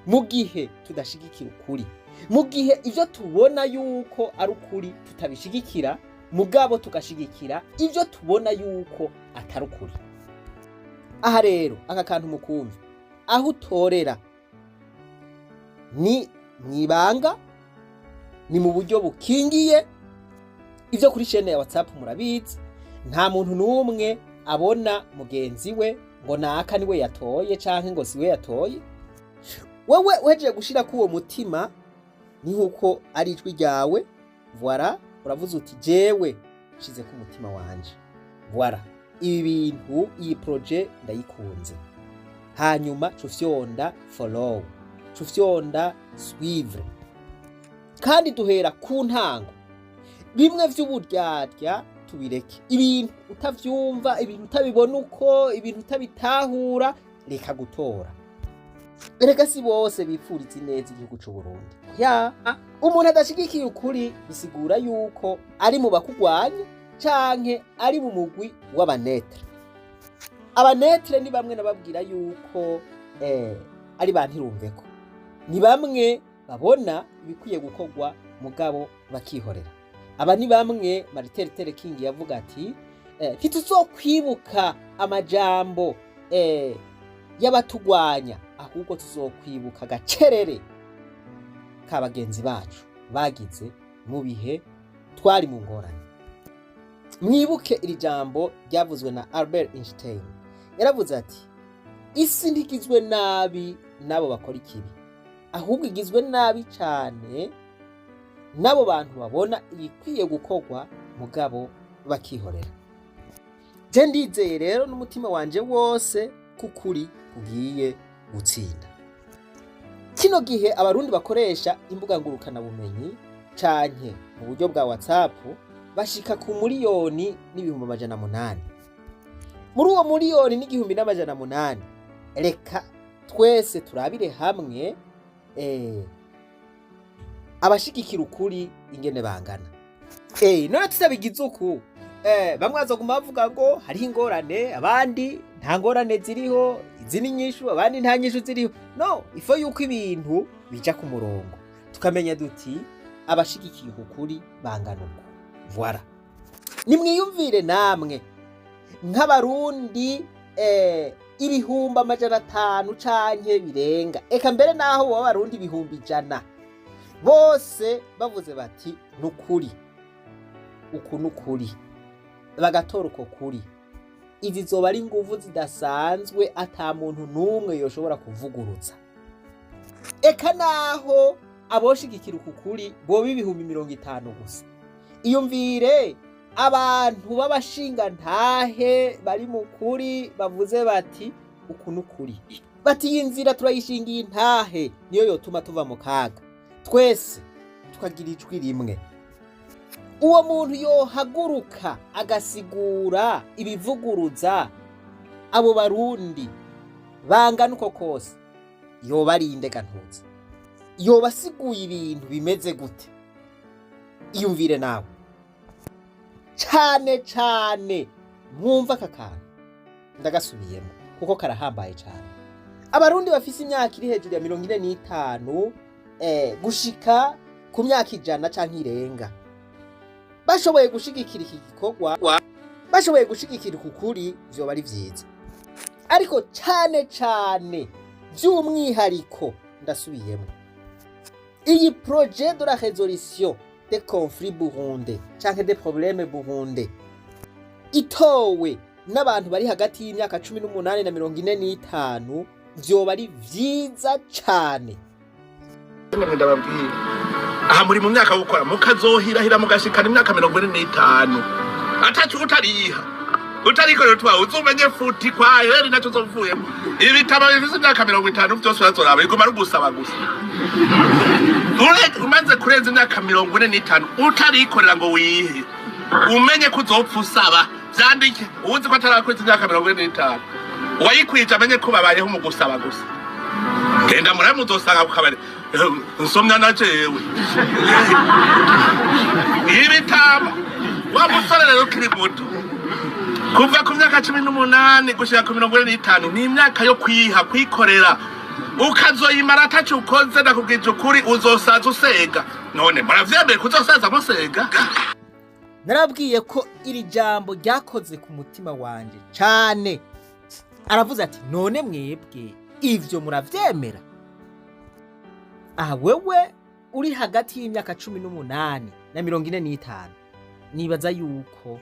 mu gihe tudashigikira ukuri, mu gihe ivyo tubona yuko ari ukuri tutabishigikira, mugabo tugashigikira ivyo tubona yuko atari ukuri. Aha rero aka kantu mukumva, aho utorera ni mwibanga, ni mu buryo bukingiye. Ibyo kuri chaîne ya WhatsApp murabizi, nta muntu n'umwe abona mugenzi we ngo naka niwe yatoye canke ngo siwe yatoye. Wewe uhejeje gushira uwo mutima, ni nkuko ari ijwi ryawe. Voilà, uravuze uti: "Jewe nshize ku mutima wanje, voilà, ibi bintu, iyi projet ndayikunze." Hanyuma cufyonda follow, cufyonda suivre. Kandi duhera ku ntango, bimwe vy'uburyarya tubireke. Ibintu utavyumva, ibintu utabibona uko, ibintu utabitahura, reka gutora. Erega si bose bipfuriza ineza igihugu c'u Burundi. Ya umuntu adashigikiye ukuri bisigura yuko ari mu bakugwanya canke ari mu mugwi w'aba neutres. Aba neutres ni bamwe nababwira yuko ari ba ntirumveko, ni bamwe babona ibikwiye gukorwa mugabo bakihorera. Aba ni bamwe Martin Luther King yavuga ati: "Ntituzokwibuka amajambo y'abatugwanya, ahubwo tuzokwibuka agacerere ka bagenzi bacu bagize mu bihe twari mu ngorane." Mwibuke iri jambo ryavuzwe na Albert Einstein. Yaravuze ati: "Isi ntigizwe nabi n'abo bakora ikibi, ahubwo igizwe nabi cyane n'abo bantu babona ibikwiye gukorwa mugabo bakihorera." Je ndizeye rero n'umutima wanje wose k'ukuri kugiye gutsinda. Kino gihe Abarundi bakoresha imbuga ngurukanabumenyi canke mu buryo bwa WhatsApp bashika ku 1,800,000. Muri uwo 1,800,000, reka twese turabire hamwe abashigikira ukuri ingene bangana. None tutabigize uku, bamwe bazoguma bavuga ngo hariho ingorane, abandi nta ngorane ziriho, izi ni nyishu, abandi nta nyishu ziriho. No ifo yuko ibintu bija ku murongo, tukamenya duti abashigikiye ukuri bangana uku. Voilà, nimwiyumvire namwe nk'Abarundi 500,000 canke birenga, eka mbere naho boba Abarundi 100,000, bose bavuze bati: "Nukuri, uku nukuri," bagatora uko kuri, izi zoba ari inguvu zidasanzwe ata muntu n'umwe yoshobora kuvugurutsa. Eka naho aboshigikira uku kuri boba 50,000 gusa, iyumvire abantu b'abashingantahe bari mu kuri bavuze bati: "Uku nukuri," bati: "Iyi nzira turayishingiye intahe, niyo yotuma tuva mu kaga." Twese tukagira ijwi rimwe. Uwo muntu yohaguruka agasigura ibivuguruza abo Barundi bangana uko kose, yoba ari indegantuzi, yoba asiguye ibintu bimeze gute? Iyumvire nawe. Cane cane mwumva aka kantu, ndagasubiyemo kuko karahambaye cane. Abarundi bafise imyaka iri hejuru ya 45 gushika ku myaka 100 canke irenga bashoboye gushigikira iki gikorwa, bashoboye gushigikira uku kuri, vyoba ari vyiza. Ariko cane cane vy'umwihariko, ndasubiyemo, iyi projet de la résolution des conflits burundais canke des problèmes burundais itowe n'abantu bari hagati y'imyaka 18 na 45. Vyoba ari vyiza cane. Ndababwira, aha muri mu myaka yo gukora, mukazohirahira mugashikana imyaka 45 atacu utariha, utarikorera utwawe, uzumenye futi kwa heri nacyo uzovuyemo. Ibitabo bifise imyaka 50 vyose urazoraba, biguma ari ugusaba gusa. Umaze kurenza imyaka 45 utarikorera ngo wihe, umenye ko uzopfa usaba. Vyandike, uwuzi ko atarakwiza imyaka 45, uwayikwije amenye ko babayeho mu gusaba gusa. Genda murabe, muzosanga ku kabari nsomya na jewe ibitabo. Wa musore rero ukiri muto, kuva ku myaka 18 gushika ku 45 ni imyaka yo kwiha, kwikorera. Ukazoyimara ataco ukoze, ndakubwije ukuri, uzosaza usega. None muravyemeye kuzosaza musega? Narabwiye ko iri jambo ryakoze ku mutima wanje cane. Aravuze ati: "None mwebwe ivyo muravyemera?" Aha wewe uri hagati y'imyaka 18 na 45, nibaza yuko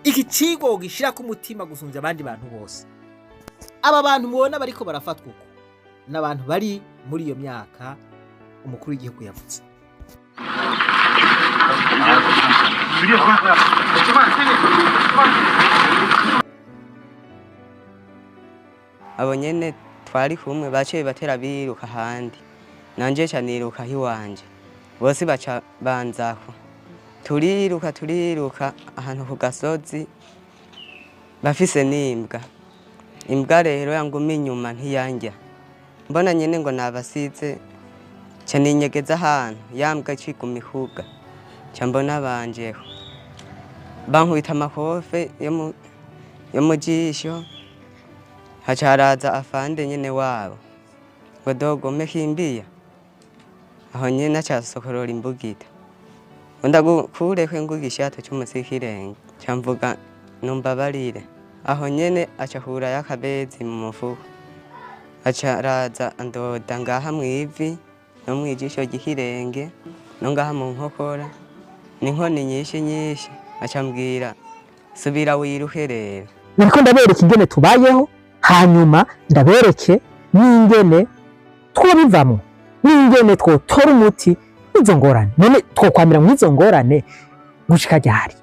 iki cigwa wogishirako umutima gusumvya abandi bantu bose. Aba bantu mubona bariko barafatwa uko ni abantu bari muri iyo myaka umukuru w'igihugu yavuze. Abo nyene twari kumwe baciye batera biruka ahandi, nanje ca niruka iwanje, bose baca banzako, turiruka turiruka ahantu ku gasozi bafise n'imbwa. Imbwa rero yanguma inyuma ntiyandya, mbona nyene ngo nabasize, ca ninyegeza ahantu, ya mbwa iciguma ihuga, ca mbona banjeho bankubita amakofe yo mu jisho. Haca haraza afande nyene wabo ngo: "Dogo, umekimbia." Aho nyene aca asokorora imbugita ngo ndagukureko ingugishato c'umusikirenge. Ca mvuga: "Numbabarire." Aho nyene aca akurayo akabezi mu mufuko, aca araza andoda ngaha mw'ivi no mw'ijisho ry'ikirenge no ngaha mu nkokora, n'inkoni nyinshi nyinshi. Aca ambwira: "Subira wiruke rero." Nariko ndabereka ingene tubayeho, hanyuma ndabereke n'ingene twobivamwo, n'ingene twotora umuti w'izo ngorane. None twokwamira mw'izo ngorane gushika ryari?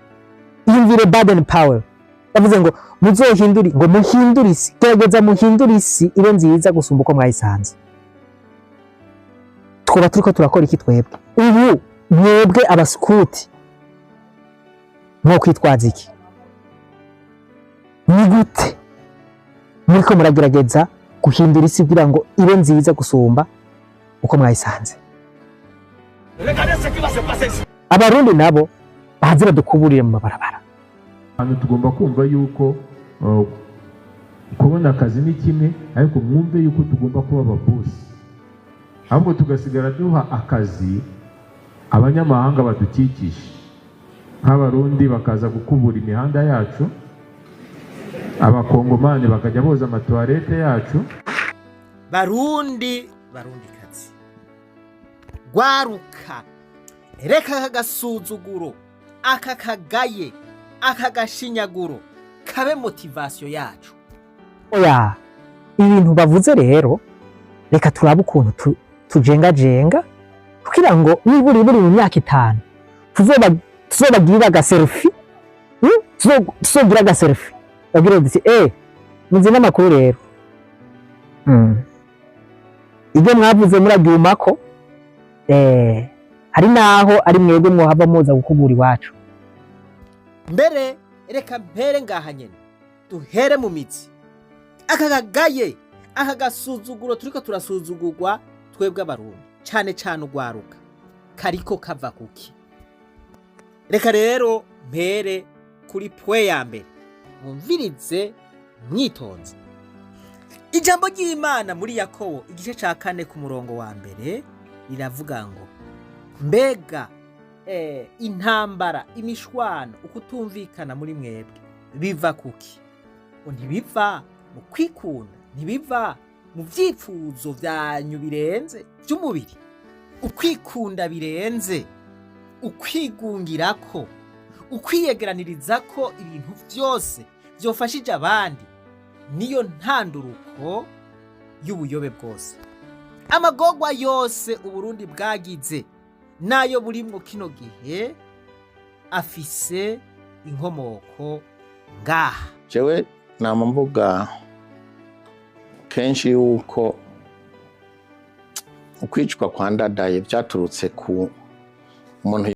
Iyumvire Baden Powell yavuze ngo muzohindure, ngo muhindure isi, gerageza muhindure isi ibe nziza gusumba uko mwayisanze. Twoba turiko turakora iki twebwe ubu? Mwebwe abaskuti mwo kwitwaza iki? Ni gute muriko muragerageza guhindura isi kugira ngo ibe nziza gusumba uko mwayisanze? Abarundi nabo baze badukuburire mu mabarabara. Hano tugomba kumva yuko kubona akazi ni kimwe, ariko mwumve yuko tugomba kuba ababosi, ahubwo tugasigara duha akazi abanyamahanga badukikije, nk'Abarundi bakaza gukubura imihanda yacu, Abakongomani bakajya boza amatuwarete yacu. Barundi, Barundikazi, rwaruka, reka aka gasuzuguro, aka kagaye, aka gashinyaguro kabe motivation yacu. Oya, ibintu bavuze rero, reka turabe ukuntu tujengajenga kugira ngo nibura buri mu myaka 5 tuzobagirira agaselfie, Tuzogira agaselfie babwire duti: "Muzi n'amakuru rero, Ibyo mwavuze murabyumako, hari naho ari mwebwe mwohava muza gukubura iwacu." Mbere reka mpere ngaha nyene, duhere mu mizi aka kagaye, aka gasuzuguro turiko turasuzugurwa twebwe Abarundi, cane cane urwaruka, kariko kava kuki? Reka rero mpere kuri point ya mbere, mwumvirize mwitonze. Ijambo ry'Imana muri Yakobo igice ca 4 ku murongo wa 1 riravuga ngo: "Mbega intambara, imishwano, ukutumvikana muri mwebwe biva kuki?" Ngo ntibiva mu kwikunda, ntibiva mu vyifuzo vyanyu birenze vy'umubiri? Ukwikunda birenze, ukwigungirako, ukwiyegeranirizako ibintu vyose vyofashije abandi, niyo ntanduruko. Y'ubuyobe bwose, amagorwa yose Uburundi bwagize n'ayo burimwo kino gihe afise inkomoko ngaha. Jewe nama mvuga kenshi yuko ukwicwa kwa Ndadaye byaturutse ku umuntu.